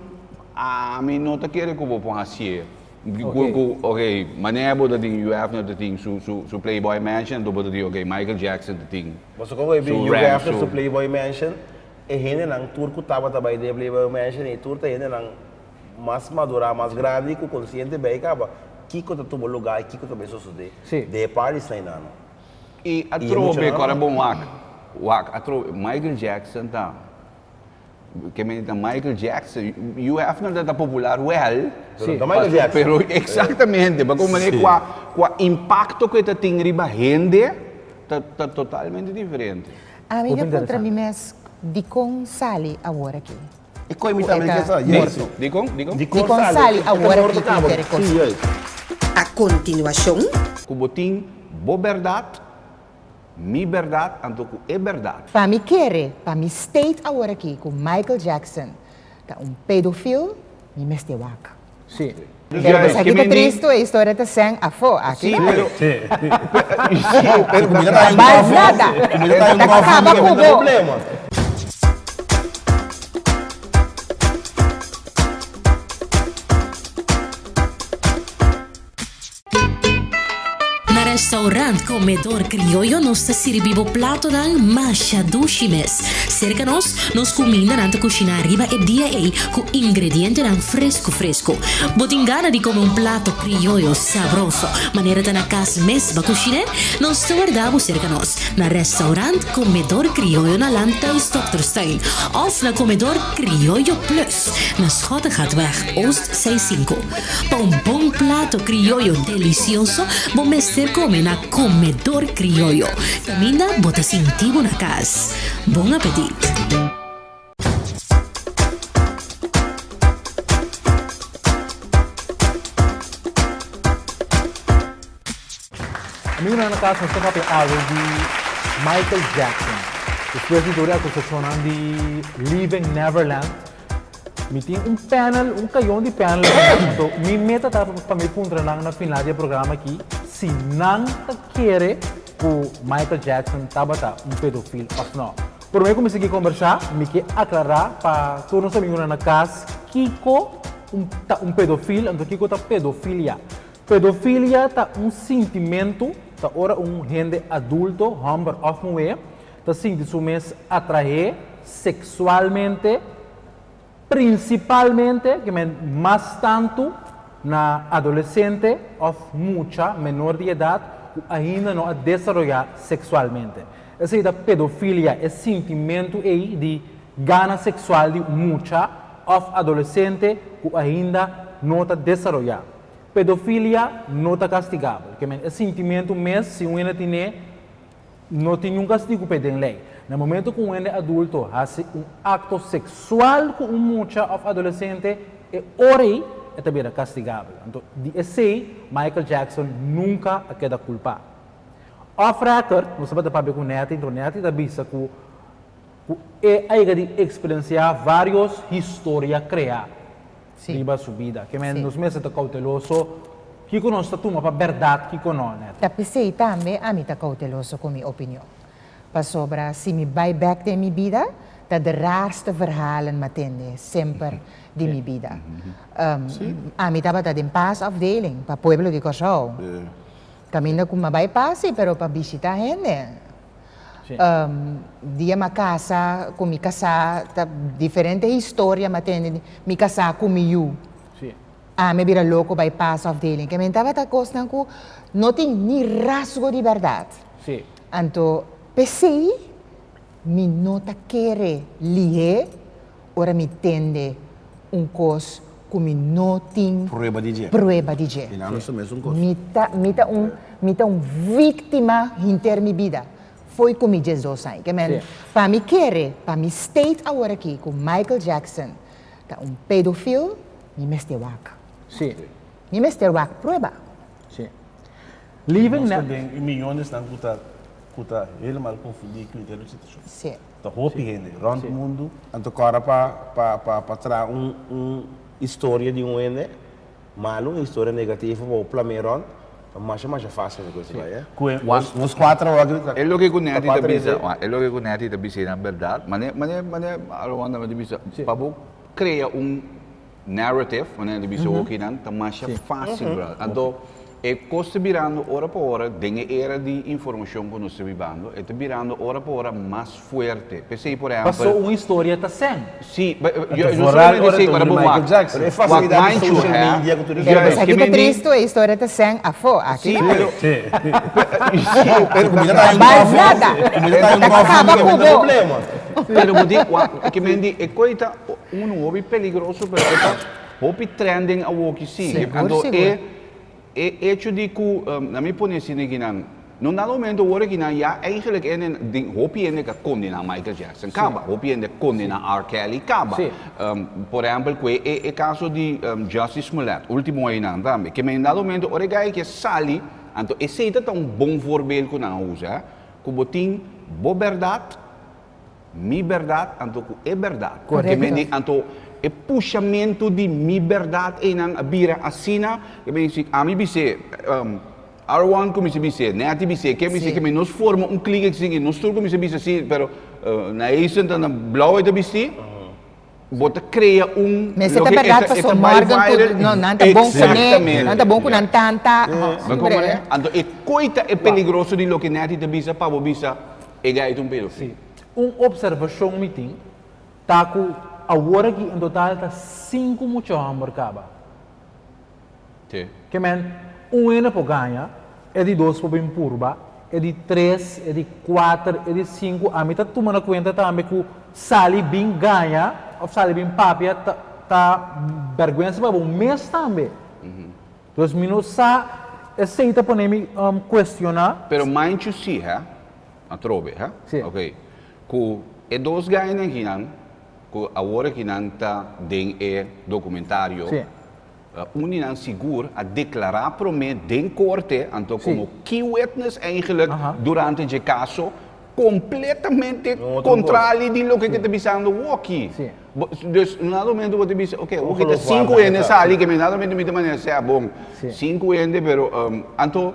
Speaker 5: ami no ta kere ku bo por hasié. Ku ku ok, manera bo ta tin Hugh Hefner ta tin su su su Playboy Mansion, anto bo ta tin ok Michael Jackson ta tin
Speaker 2: Boso kon bo e bin
Speaker 5: su
Speaker 2: Hugh
Speaker 5: ranch,
Speaker 2: Hefner
Speaker 5: su
Speaker 2: su Playboy Mansion? E hendenan tur ku tabata bai den Playboy Mansion ei tur ta hendenan mas madurá, mas grandi ku konsiente bai kaba kiko ta tuma lugá i kiko ta bai sosodé den e parties nan.
Speaker 5: I atrobe ku ora bon wak, wak atrobe Michael Jackson ta ke men ta Michael Jackson, UF no ta popular wèl,
Speaker 2: Pero no ta Michael Jackson.
Speaker 5: Pero eksaktamente, pa kon manera kua kua impakto ku e ta tin riba hende ta ta totalmente diferente.
Speaker 6: Ami ta puntra mi mes dikon sali awor aki?
Speaker 2: E koi mi tambe ke sa,
Speaker 5: yes. Dikon? Dikon?
Speaker 6: Dikon sali awor aki ku inter e kos?
Speaker 1: A kontinuashon.
Speaker 5: Ku bo tin bo bèrdat, mi bèrdat, anto ku e bèrdat.
Speaker 6: Pa mi kere, pa mi state awor aki ku Michael Jackson ta un pedofil, mi mester wak.
Speaker 4: Sí.
Speaker 6: Pero pues aki ta tristo, e historia ta sen afó aki.
Speaker 5: Sí, pero...
Speaker 2: Sí, pero...
Speaker 6: Bal nada. Ta kaba ku bo.
Speaker 13: Na restaurant Comedor Criollo nos ta sirbi bo platonan masha dushi mes. Serka nos, nos kumindanan ta kushiná riba e dia ei ku ingredientenan fresku fresku. Bo tin gana di kome un plato criollo sabroso manera ta na kas mes bo a kushin'é? Nos ta warda bo serka nos na restaurant Comedor Criollo na Landhuis Dokterstuin òf na Comedor Criollo Plus na Schottegatweg Oost 65. Pa un bon plato krioyo delicioso bo mester come na Comedor Krioyo, caminda bo ta sinti bo na cas. Bon apetit!
Speaker 4: Amigonan na cas nos ta papia awe di Michael Jackson. Despues di tur e acusacionnan di Leaving Neverland, Mi tin un panel, un kayon di panel aki, anto mi meta ta pa mi puntra nan na final di e programa aki si nan ta kere ku Michael Jackson tabata un pedofil òf nò. Promé ku mi sigui kombersá, mi ke aklará pa tur nos amigunan na kas kiko un ta un pedofil, anto kiko ta pedofilia. Pedofilia ta un sintimentu, ta ora un hende adulto, hòmber òf muhé, ta sinti su mes atraé seksualmente, prinsipalmente, ke men mas tantu na adolesente òf mucha menor di edat ku ainda no a desaroyá seksualmente. Esei ta pedofilia, e sintimentu ei di gana seksual di un mucha òf adolesente ku ainda no ta desaroyá. Pedofilia no ta kastigabel, ke men e sintimentu mes si un hende tine, No tin niun kastigu p'e den lei. Na momento ku un hende adulto hasi un akto seksual ku un mucha òf adolesente, e ora ei e ta bira kastigabel. Anto di esei Michael Jackson nunka a keda kulpá. Off record, nos tabata papia ku Netty, anto Netty ta bisa ku ku e a yega di eksperensiá vários historia kreá. Riba su bida. Ke men nos mester ta kouteloso kiko nos ta tuma pa bèrdat kiko no, Netty.
Speaker 6: Ta p'esei tambe ami ta kouteloso ku mi opinion. Pasobra si mi bai bèk den mi bida, ta de raarste verhalen m'a tende semper di mi bida. Ami tabata den paasafdeling pa pueblo di Kòrsou. Kaminda ku m'a bai pasi pero pa bishita hende. Dia m'a casa cu mi casá ta diferente historia m'a tende di mi casá cu mi yu. Ami a bira loco bai paasafdeling. Ke men tabata cosnan cu no tin ni rasgo di berdad. Anto p'esey mi no ta kere lihé ora mi tende un cos cu mi no tin
Speaker 2: Prueba di dje.
Speaker 6: prueba di dje.
Speaker 2: I nan nos ta mesun cos.
Speaker 6: Mi ta, mi ta un, mi ta un victima hinter mi bida. Fo'i cu mi diesdos aña. Ke men, pa mi kere, pa mi state awor aki cu Michael Jackson ta un pedofil, mi mester wak. Mi mester wak prueba.
Speaker 4: Living
Speaker 3: Nos ta den e miyonesnan cu ta, cu ta helemaal confundí cu henter e situacion. Ta hopi hende rond mundu.
Speaker 2: Anto kòrda pa pa pa pa traha un un historia di un hende malu, un historia negativo pa bo plam'é rond, ta masha masha fácil ku esei bai, eh.
Speaker 5: Ku e
Speaker 2: Nos nos kuater awor aki ta
Speaker 5: E loke ku
Speaker 2: ta
Speaker 5: Netty ta
Speaker 2: kuater
Speaker 5: bisa,
Speaker 2: hende.
Speaker 5: e loke ku Netty ta bisa einan bèrdat, mane mane mane Alowanda ta bisa, pa bo krea un narrative, manera ta bisa hokinan, ta masha fácil, brother. Anto. E kos ta birando ora pa ora den e era di informashon ku nos ta bibando, e ta birando ora pa ora mas fuerte. P'esei, por ehèmpel.
Speaker 4: Pasó un historia ta sèn.
Speaker 5: Sí, yo no solamente esei, pero bo wak.
Speaker 2: Pero e fasilidat di social media ku tur esei.
Speaker 6: Pero esaki ta tristu, e historia ta sèn afó aki.
Speaker 5: Sí, pero.
Speaker 2: Sí,
Speaker 5: pero.
Speaker 2: Kumida ta
Speaker 6: Bai nada.
Speaker 2: Kumida ta un
Speaker 6: Ta
Speaker 2: kòfi,
Speaker 6: kaba
Speaker 2: no
Speaker 6: ku
Speaker 2: ta
Speaker 6: bo.
Speaker 2: problema.
Speaker 5: Pero bo tin wak, ke men di e koi ta unu hopi peligroso, pero e ta. Hopi trending awoki si.
Speaker 6: Sigur,
Speaker 5: Anto
Speaker 6: sigur.
Speaker 5: e e hecho di ku na mi pone asina kinan, no dado momento ora kinan ya eigenlijk ene den hopi hende ka kondena Michael Jackson kaba, hopi hende kondena R. Kelly kaba. Por ehempel ku e e kaso di Jussie Smollett, ultimo einan tambe, ke men dado momento ora e guy ke sali, anto esei ta ta un bon voorbeeld ku nan a usa, ku bo tin bo bèrdat, Mi bèrdat anto ku e bèrdat.
Speaker 6: Korekto.
Speaker 5: Ke men di anto e pushamentu di mi bèrdat einan a bira asina ke men si ami bis'é Arwan kuminsá bis'é, Netty bis'é, ken bis'é, ke men nos forma un klik asin i nos tur kuminsá bisa si pero na Eisen ta na blou e ta bisti, bo ta krea un
Speaker 6: Mester ta
Speaker 5: loke e
Speaker 6: bèrdat
Speaker 5: ta e
Speaker 6: paso
Speaker 5: ta bai
Speaker 6: Morgan ku
Speaker 5: viral.
Speaker 6: no nan ta bon kuné,
Speaker 5: Eksaktamente.
Speaker 6: nan ta bon ku nan tanta.
Speaker 5: Bo komprendé? Anto e koi ta e peligroso di loke Netty ta bisa pa bo bisa E gai ta un pedofil.
Speaker 4: Sí. Un observacion mi tin ta cu awor aki en total ta cinco mucha homber caba.
Speaker 5: Sí.
Speaker 4: Ke men, un hende por gaña, e di dos por bin purba, e di tres, e di cuater, e di cinco, ami ta tuma na cuenta tambe cu sali bin gaña of sali bin papia ta ta berguensa pa bo mes tambe. Dus mi no sa, esey ta pone mi cuestiona.
Speaker 5: Pero mind you si, hè, atrobe, hè?
Speaker 4: Si.
Speaker 5: Ok. Cu e dos gainan akinan, cu awor akinan ta den e documentario,
Speaker 4: Si.
Speaker 5: un di nan sigur a declara prome den corte, anto
Speaker 4: Si.
Speaker 5: como key witness eigenlijk
Speaker 4: Aha.
Speaker 5: durante dje caso, completamente
Speaker 2: Un otro
Speaker 5: contrali di loke ke ta bisando woki.
Speaker 4: Si.
Speaker 5: Bo, dus un dado momento bo ta bisa, ok, woki ta
Speaker 2: Ongeloofwaardig
Speaker 5: sinku hende
Speaker 2: ta.
Speaker 5: sali, ke mi dado momento mi ta manera sea bon,
Speaker 4: Si.
Speaker 5: sinku hende, pero anto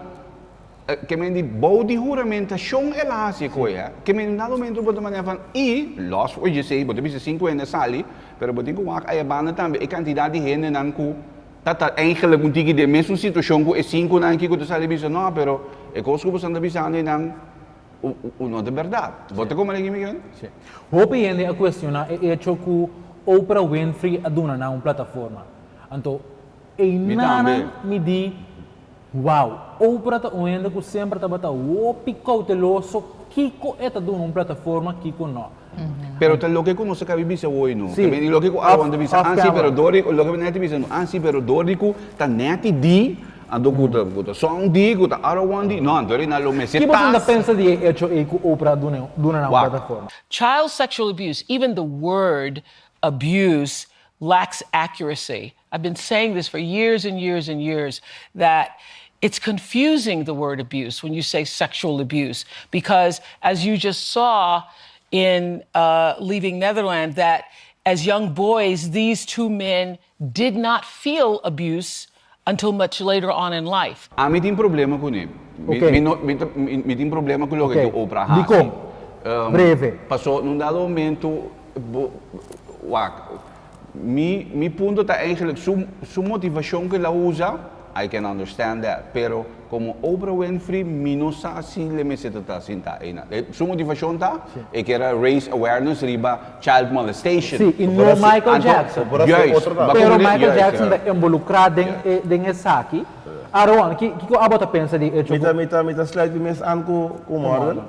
Speaker 5: ke men di bou di huramentashon el a hasi e koe, hè. Ke men un dado momento bo ta manera van, i los for djesei, bo ta bisa sinku hende sali, pero bo tin ku wak aya banda tambe e kantidat di hendenan ku ta ta eigenlijk un tiki den mesun situashon ku e sinkunan aki ku ta sali bisa, no, pero e kos ku boso ta bisando einan, U no ta berdad. Bo ta comprende kico mi kier?
Speaker 4: Sí. Hopi hende a cuestiona e hecho cu Oprah Winfrey a duna nan un plataforma. Anto, einanan mi di, wow, Oprah ta un hende cu semper tabata hopi cauteloso kico e ta duna un plataforma, kico no.
Speaker 5: Pero ta loke cu nos a cabi bisa hoy no.
Speaker 4: Sí.
Speaker 5: Ta bini loke cu Aaron ta bisa,
Speaker 4: Off
Speaker 5: ah si,
Speaker 4: camera.
Speaker 5: pero door di, loke Netty bisa no, ah si, pero door di cu ta Netty di, anto cu ta, cu ta Song di, cu ta Aaron di, no, anto ri na lo mester
Speaker 4: Ki boso ta
Speaker 5: tas.
Speaker 4: pensa di e hecho ey cu Oprah a duna, duna nan un
Speaker 5: Wak.
Speaker 4: plataforma?
Speaker 14: Child sexual abuse, even the word abuse lacks accuracy. I've been saying this for years and years and years that it's confusing the word abuse when you say sexual abuse because as you just saw in uh, Leaving Netherland, that as young boys, these two men did not feel abuse until much later on in life.
Speaker 5: Ami tin problema kuné. Mi,
Speaker 4: Ok.
Speaker 5: mi no, mi, ta- mi, mi tin problema ku loke
Speaker 4: Ok.
Speaker 5: ku Oprah hasi.
Speaker 4: Dikon? Breve.
Speaker 5: Paso nun dado momento, bo, wak, Mi mi punto ta eigenlijk su su motivacion cu el a usa, I can understand that, pero como Oprah Winfrey mi no sa si le mester ta ta sinta eynan. Su motivacion ta e kier a raise awareness riba child molestation.
Speaker 4: Sí, y no Michael Jackson.
Speaker 5: Juist,
Speaker 4: Pero Michael Jackson ta involucra den e den esaki. Aroan, ki kiko abo ta pensa di hecho
Speaker 2: Mi ta
Speaker 4: cu.
Speaker 2: mi ta mi ta sluit mi mes aan cu cu Morgan.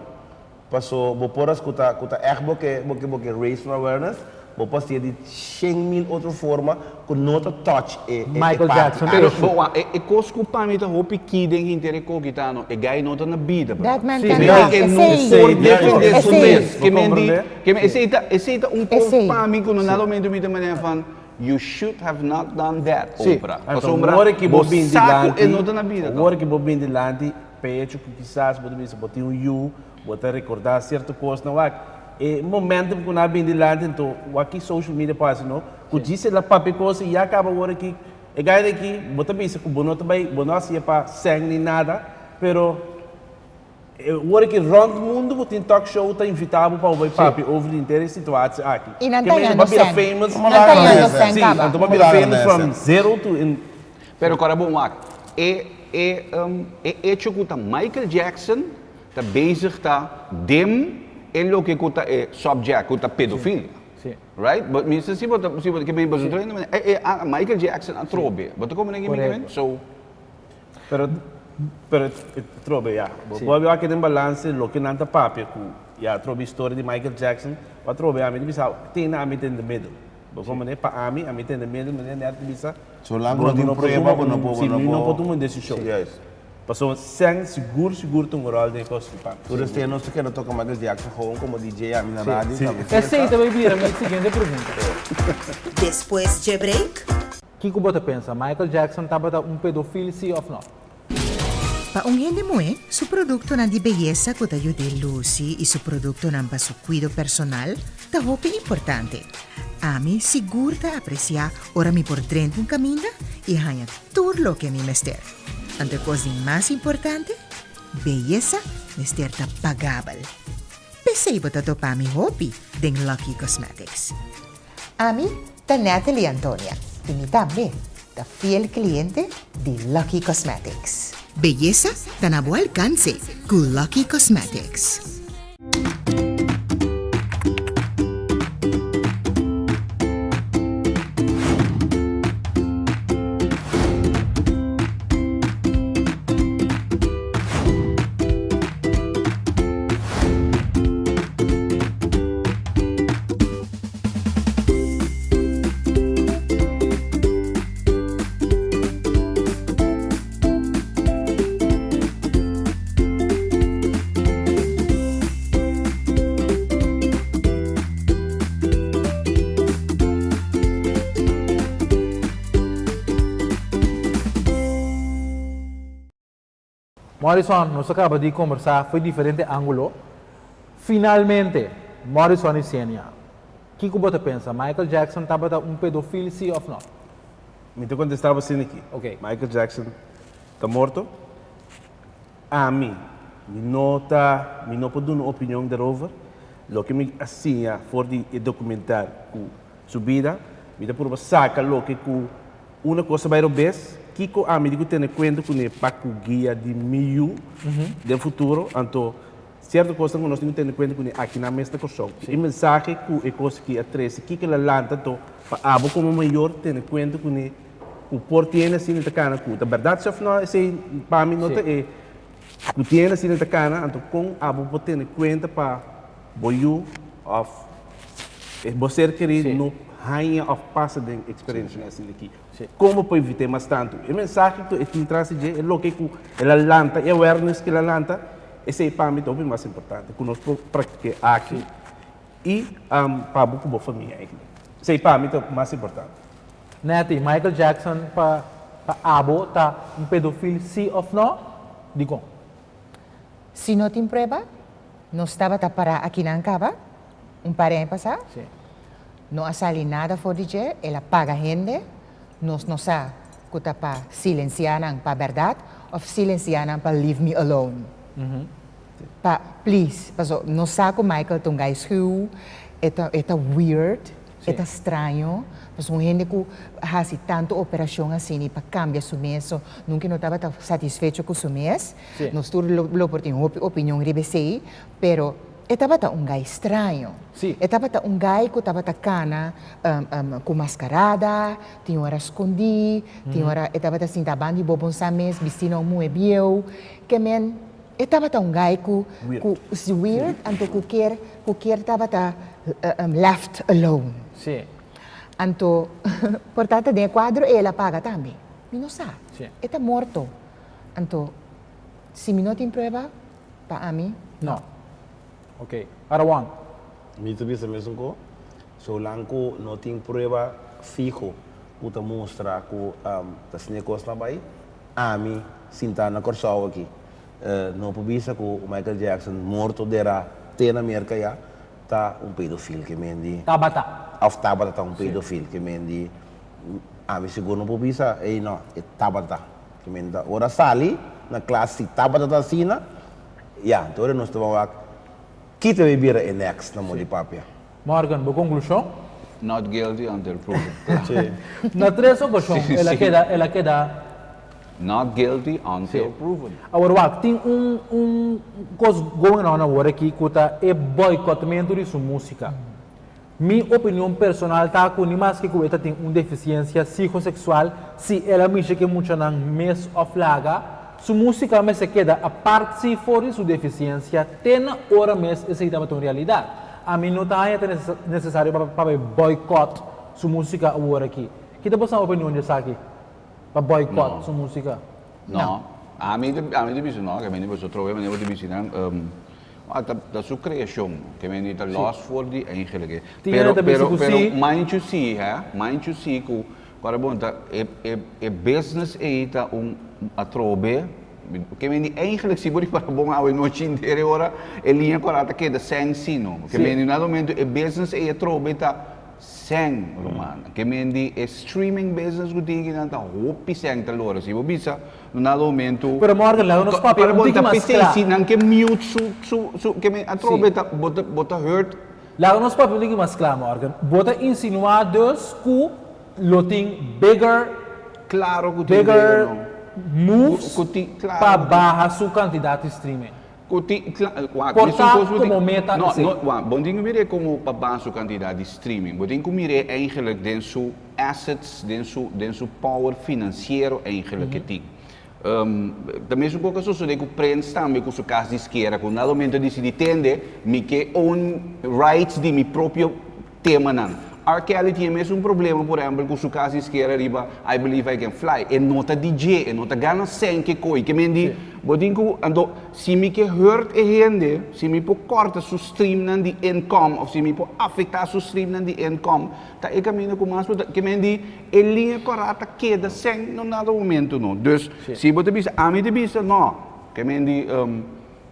Speaker 2: Paso bo por as ku ta ku ta ègt bo ke bo ke bo ke raise un awareness, bo por hasié di 100.000 otro forma ku no ta touch e e e
Speaker 4: Michael
Speaker 2: parti
Speaker 4: Jackson
Speaker 2: aki.
Speaker 5: Pero bo wak, e e kos ku pa mi ta hopi ki den hinter e kokitano, e gai no ta na bida, bro.
Speaker 6: That man
Speaker 4: Sí.
Speaker 6: can
Speaker 5: Mi
Speaker 6: talk.
Speaker 5: di e no
Speaker 6: Esei.
Speaker 5: por defendé su
Speaker 6: Esei.
Speaker 5: mes. Ke men di,
Speaker 3: Bo
Speaker 5: ke men esei ta esei ta un kos
Speaker 6: Esei.
Speaker 5: pa mi ku na dado momento mi ta manera van, you should have not done that,
Speaker 4: Sí.
Speaker 5: Oprah.
Speaker 3: Anto,
Speaker 5: Pasobra
Speaker 3: ora ki bo
Speaker 5: bo
Speaker 3: bin
Speaker 5: sa ku
Speaker 3: dilanti,
Speaker 5: e no ta na bida,
Speaker 3: ora ki bo bin dilanti, pecho ku kisas bo ta bisa bo tin un yu, Bo ta rekordá sierto kosnan wak. E momentum ku nan a bin dilanti anto wak ki social media por hasi no, ku djis el a papia kos i ya kaba wor aki e gana aki bo ta bisa ku bo no ta bai bo no hasié pa sèn ni nada pero e wor aki rònt mundu bo tin talk show ta invitá bo pa bo bai papia over di henter e situatie aki.
Speaker 6: I nan
Speaker 3: Ke
Speaker 6: ta
Speaker 3: mende
Speaker 6: yando
Speaker 3: bo a bira
Speaker 6: sèn.
Speaker 3: famous
Speaker 6: Nan ta yando sèn
Speaker 3: si
Speaker 6: kaba.
Speaker 3: anto bo a bira famous from zero to in
Speaker 5: Pero kòrda bon wak. E e e hecho ku ta Michael Jackson ta bezig ta dem e loke ku ta e subject ku ta pedofilia. Right? But mi sa si bo ta si bo ke mi boso train e e Michael Jackson atrobe. Bo ta komprende ke mi ke men? So.
Speaker 3: Pero pero atrobe ya. Bo por a wak den balance loke nan ta papia ku ya atrobe historia di Michael Jackson atrobe ami ta bisa te na ami ta in the middle. Bo komprende? Pa ami, ami ta in the middle manera Nert ta bisa.
Speaker 2: Zolang bo no tin prueba bo no por
Speaker 3: Si mi no por tuma un desishon. Pasobra sèn sigur sigur ta un ròl den e kos di papia.
Speaker 2: Tur esei nos ta keda toka Michael Jackson gewoon komo DJ ami na radio tambe
Speaker 4: fiesta. Esei ta bay bira mi siguiente pregunta.
Speaker 1: Despues dje break.
Speaker 4: Kiko bo ta pensa, Michael Jackson tabata un pedofil si of no?
Speaker 6: Pa un hende muhé, su produktonan di beyesa ku ta yud'é lusi i su produktonan pa su kuido personal ta hopi importante. Ami sigur ta apresiá ora mi por drenta un kaminda i haña tur loke mi mester. Anto e kos di mas importante, beyesa mester ta pagabel. P'esei bo ta topa mi hopi den Lucky Cosmetics. Ami ta Natalie Antonia y mi tambe ta fiel cliente di Lucky Cosmetics. Beyesa ta na bo alcance cu Lucky Cosmetics.
Speaker 4: Morrison, nos a kaba di kombersá fo'i diferente ángulo. Finalmente, Morrison i Xenia, kiko bo ta pensa, Michael Jackson tabata un pedofil sí òf nò?
Speaker 3: Mi ta kontestá bo asina aki.
Speaker 4: Oké.
Speaker 3: Michael Jackson ta morto. Ami, mi no ta, mi no por duna un opinion derover. Loke mi a siña for di e dokumental ku su bida, mi ta purba saka loke ku Una kos ta bai robes, kiko ami di ku tene kuenta kuné pa ku guia di mi yu den futuro? Anto, sierto kosnan ku nos tin ku tene kuenta kuné aki nan mes na Kòrsou. E mensahe ku e kos aki a trese, kiko el a lanta anto pa abo komo mayor tene kuenta kuné ku por tiene asina ta kana ku ta bèrdat si òf nò esei pa mi no ta e ku tiene asina ta kana anto kon abo por tene kuenta pa bo yu òf bo ser kerí no haña òf pasa den eksperensianan asina aki. Kon bo por evit'é mas tantu? E mensahe ku e tin tras di dje, e loke ku el a lanta, e awareness ku el a lanta, esei pa mi ta hopi mas importante ku nos por praktik'é aki i pa bo ku bo famia eigentlik. Esei pa mi ta mas importante.
Speaker 4: Netty, Michael Jackson pa pa abo ta un pedofil sí òf nò? Dikon?
Speaker 6: Si no tin prueba, nos tabata pará akinan kaba un par di aña pasá. No a sali nada for di dje, el a paga hende, nos no sa ku ta pa silensiá nan pa bèrdat òf silensiá nan pa leave me alone. Pa please, paso nos sa ku Michael ta un gai schuw, e ta e ta weird, e ta straño, paso un hende ku hasi tantu operashon asina pa kambia su mes, so nunka e no tabata satisfecho ku su mes. Nos tur lo por tin hopi opinion riba esei, pero e tabata un gai straño. E tabata un gai ku tabata kana ku maskarada, tin ora skondí, tin ora e tabata sinta banda di bobonsa mes bistí na un muhé bieu. Ke men e tabata un gai ku ku si weird anto ku kier ku kier tabata left alone. Anto por ta ta den e kuadro ei el a paga tambe. Mi no sa. E ta morto. Anto, si mi no tin prueba, pa ami,
Speaker 4: no. Ok. Arawan.
Speaker 2: Mi ta bisa mesun ko, solang ku no tin prueba fiho ku ta mustra ku ta asina e kosnan bai, ami sintá na Kòrsou aki no por bisa ku Michael Jackson morto derá te na Merka ya ta un pedofil ke men di.
Speaker 4: Tabata.
Speaker 2: Òf tabata ta un pedofil ke men di. Ami sigur no por bisa, ey no, e tabata. Ke men ta ora sali na klas si tabata ta asina, ya, enton ora nos ta ban wak ki ta bay bira e next na Modi Papia.
Speaker 4: Morgan, bo konklushon?
Speaker 5: Not guilty until proven.
Speaker 4: Na tres okashon el a keda, el a keda.
Speaker 5: Not guilty until proven.
Speaker 4: Awor wak, tin un un kos going on awor aki ku ta e boikotmentu di su músika. Mi opinion personal ta ku ni maske ku e ta tin un defisiensia psikoseksual, si el a mishi ku e muchanan mes òf laga, su músika mester keda apart si for di su defisiensia te na ora mes esei tabata un realidat. Ami no ta haña ta nesesario pa pa bai boikot su músika awor aki. Ki ta boso opinion di esaki? Pa boikot su músika?
Speaker 5: No. Ami ta ami ta bisa no, ke mende boso trobe manera bo ta bisa nan, ta ta su kreashon, ke mende ta los for di eigenlijk e.
Speaker 4: Tin hende ta bisa ku
Speaker 5: Pero
Speaker 4: si.
Speaker 5: mind you si, hè, mind you si ku ora bo ta e e e business ei ta un atrobe, ke mende eigenlijk si bo ripara bon awe nochi henter e ora e liña kora ta keda sèn si no. Ke mende na momento e business ei atrobe ta Sèn, ruman. Ke men di e streaming business ku tin kinan ta hopi sèn ta lora. Si bo bisa no na momento.
Speaker 4: Pero Morgan, laga nos papia un tiki mas kla.
Speaker 5: Si nan ke mute su su su ke men atrobe ta bo ta bo ta hurt.
Speaker 4: Laga nos papia un tiki mas kla, Morgan. Bo ta insinua dus ku lo tin bigger
Speaker 5: Klaro ku tin bigger no.
Speaker 4: moves pa baha su kantidat di streaming.
Speaker 5: Ku tin, wak,
Speaker 4: Por
Speaker 5: mesun
Speaker 4: ta
Speaker 5: kos bo tin,
Speaker 4: komo meta
Speaker 5: no,
Speaker 4: esei.
Speaker 5: no, wak, bo tin ku mir'é komo pa baha su kantidat di streaming. Bo tin ku mir'é eigenlijk den su assets, den su, den su power finansiero eigenlijk ke tin. Ta mesun kos ku a sosodé ku Prince tambe ku su kas diskera, ku na momento a disidí, tende, mi ke own rights di mi propio temanan. R. Kelly tin e mesun problema, por ehempel, ku su kas iskera riba I Believe I Can Fly. E no ta DJ, e no ta gana sèn ke koi. Ke men di, bo tin ku, anto, si mi ke hurt e hende, si mi por kòrta su streamnan di income òf si mi por afektá su streamnan di income, ta e kaminda ku mas bo ta, ke men di, e liña kòrá ta keda sèn no nada momento no. Dus, si bo ta bisa, ami ta bisa, no. Ke men di,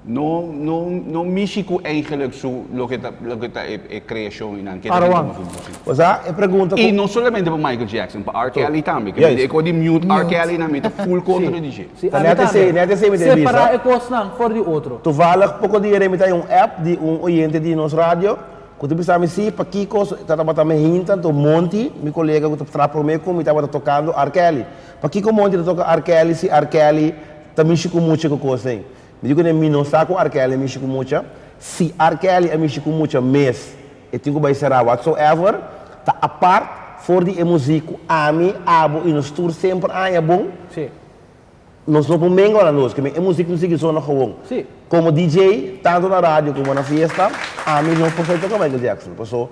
Speaker 5: No, no, no mishi ku eigenlijk su loke ta, loke ta e, e creacion y nan keda
Speaker 4: Arwan.
Speaker 5: tuma su musica.
Speaker 2: O sea, e pregunta ku.
Speaker 5: Y no solamente pa Michael Jackson, pa R. Kelly tambe. Ke
Speaker 2: Juist.
Speaker 5: e ko di mute R. Kelly nan mi ta full contra di dje.
Speaker 4: Si,
Speaker 2: Ta
Speaker 4: ami
Speaker 2: net esei,
Speaker 4: tambe.
Speaker 2: net esei mi ta bisa.
Speaker 4: Separá e kosnan for di otro.
Speaker 2: Toevallig poko dia mi ta un app di un oyente di nos radio ku ta bisa mi si pakiko ta tabata mi hinta anto Monty, mi kolega ku ta traha prome ku mi tabata tokando R. Kelly. Pakiko Monty ta toka R. Kelly si R. Kelly ta mishi ku mucha ku kos ei? Mi di ku ne, mi no sa ku R. Kelly a mishi ku mucha. Si R. Kelly a mishi ku mucha mes, e tin ku bai será whatsoever. Ta apart for di e muzik ku ami, abo i nos tur semper a haña bon.
Speaker 4: Sí.
Speaker 2: Nos no por mengua na nos, ke e muzik no sigui sona gewoon.
Speaker 4: Sí.
Speaker 2: Komo DJ, tantu na radio komo na fiesta, ami no por sai toka Michael Jackson. Paso,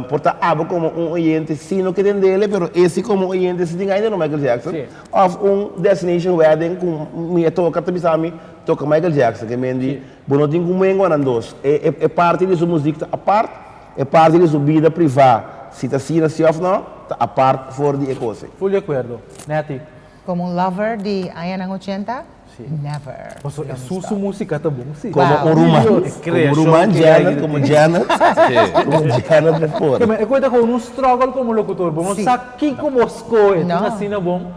Speaker 2: Por ta abo komo un oyente si no ke tendele, pero e si komo oyente si tin ainda no Michael Jackson. Of un Destination Wedding ku mi a toka ta bisa mi toka Michael Jackson ke men di bo no tin ku mengua nan dos. E e parti di su muzik ta apart, e parti di su bida privá si ta asina si of no ta apart for di e kos ei.
Speaker 4: Full di akuerdo. Netty.
Speaker 6: Komo un lover di añanan ochenta? Never.
Speaker 4: Paso e su su musica ta bon si.
Speaker 2: Como un ruman, como un ruman Janet, como Janet, como Janet me por.
Speaker 4: Keme e koe ta con un struggle como locutor, bo no sa kico bo scohe, tin asina bon,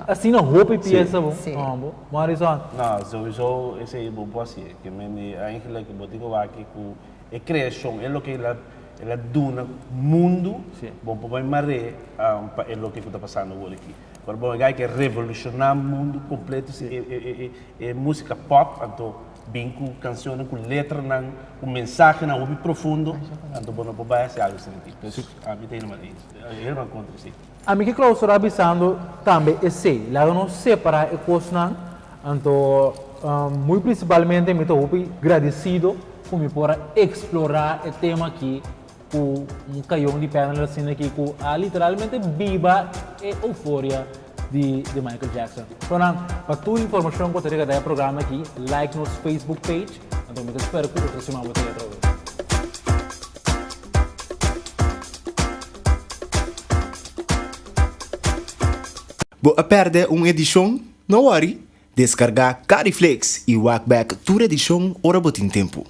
Speaker 4: asina hopi pieza bon. Bo, Marison.
Speaker 3: No, sowieso esey bo por hacié. Ke men di eigenlijk bo tin ku wak ku e creacion, e loke el a el a duna mundu, bo por bai mar'é pa e loke ku ta pasando awor aki. Pero bon, e guy ke revoluciona mundo completo, si e, e, e, e musica pop, anto bin cu cancionnan, cu letranan, cu mensahenan hopi profundo, anto bo no por bai haci algo sin di. Dus ami ta helemaal eens, helemaal contra esey.
Speaker 4: Ami ke clausura bisando tambe esey, laga nos separa e cosnan, anto muy principalmente mi ta hopi gradecido cu mi por a explora e tema aki ku un kayon di panel asina aki ku a literalmente biba e euforia di di Michael Jackson. So nan, pa tur informashon ku ta riga den e programa aki, like nos Facebook page, anto mi ta spera ku otro siman bo ta atrobe.
Speaker 12: Bo a pèrdè un edishon? No wòri! Deskargá Cariflix i wak bèk tur edishon ora bo tin tempu.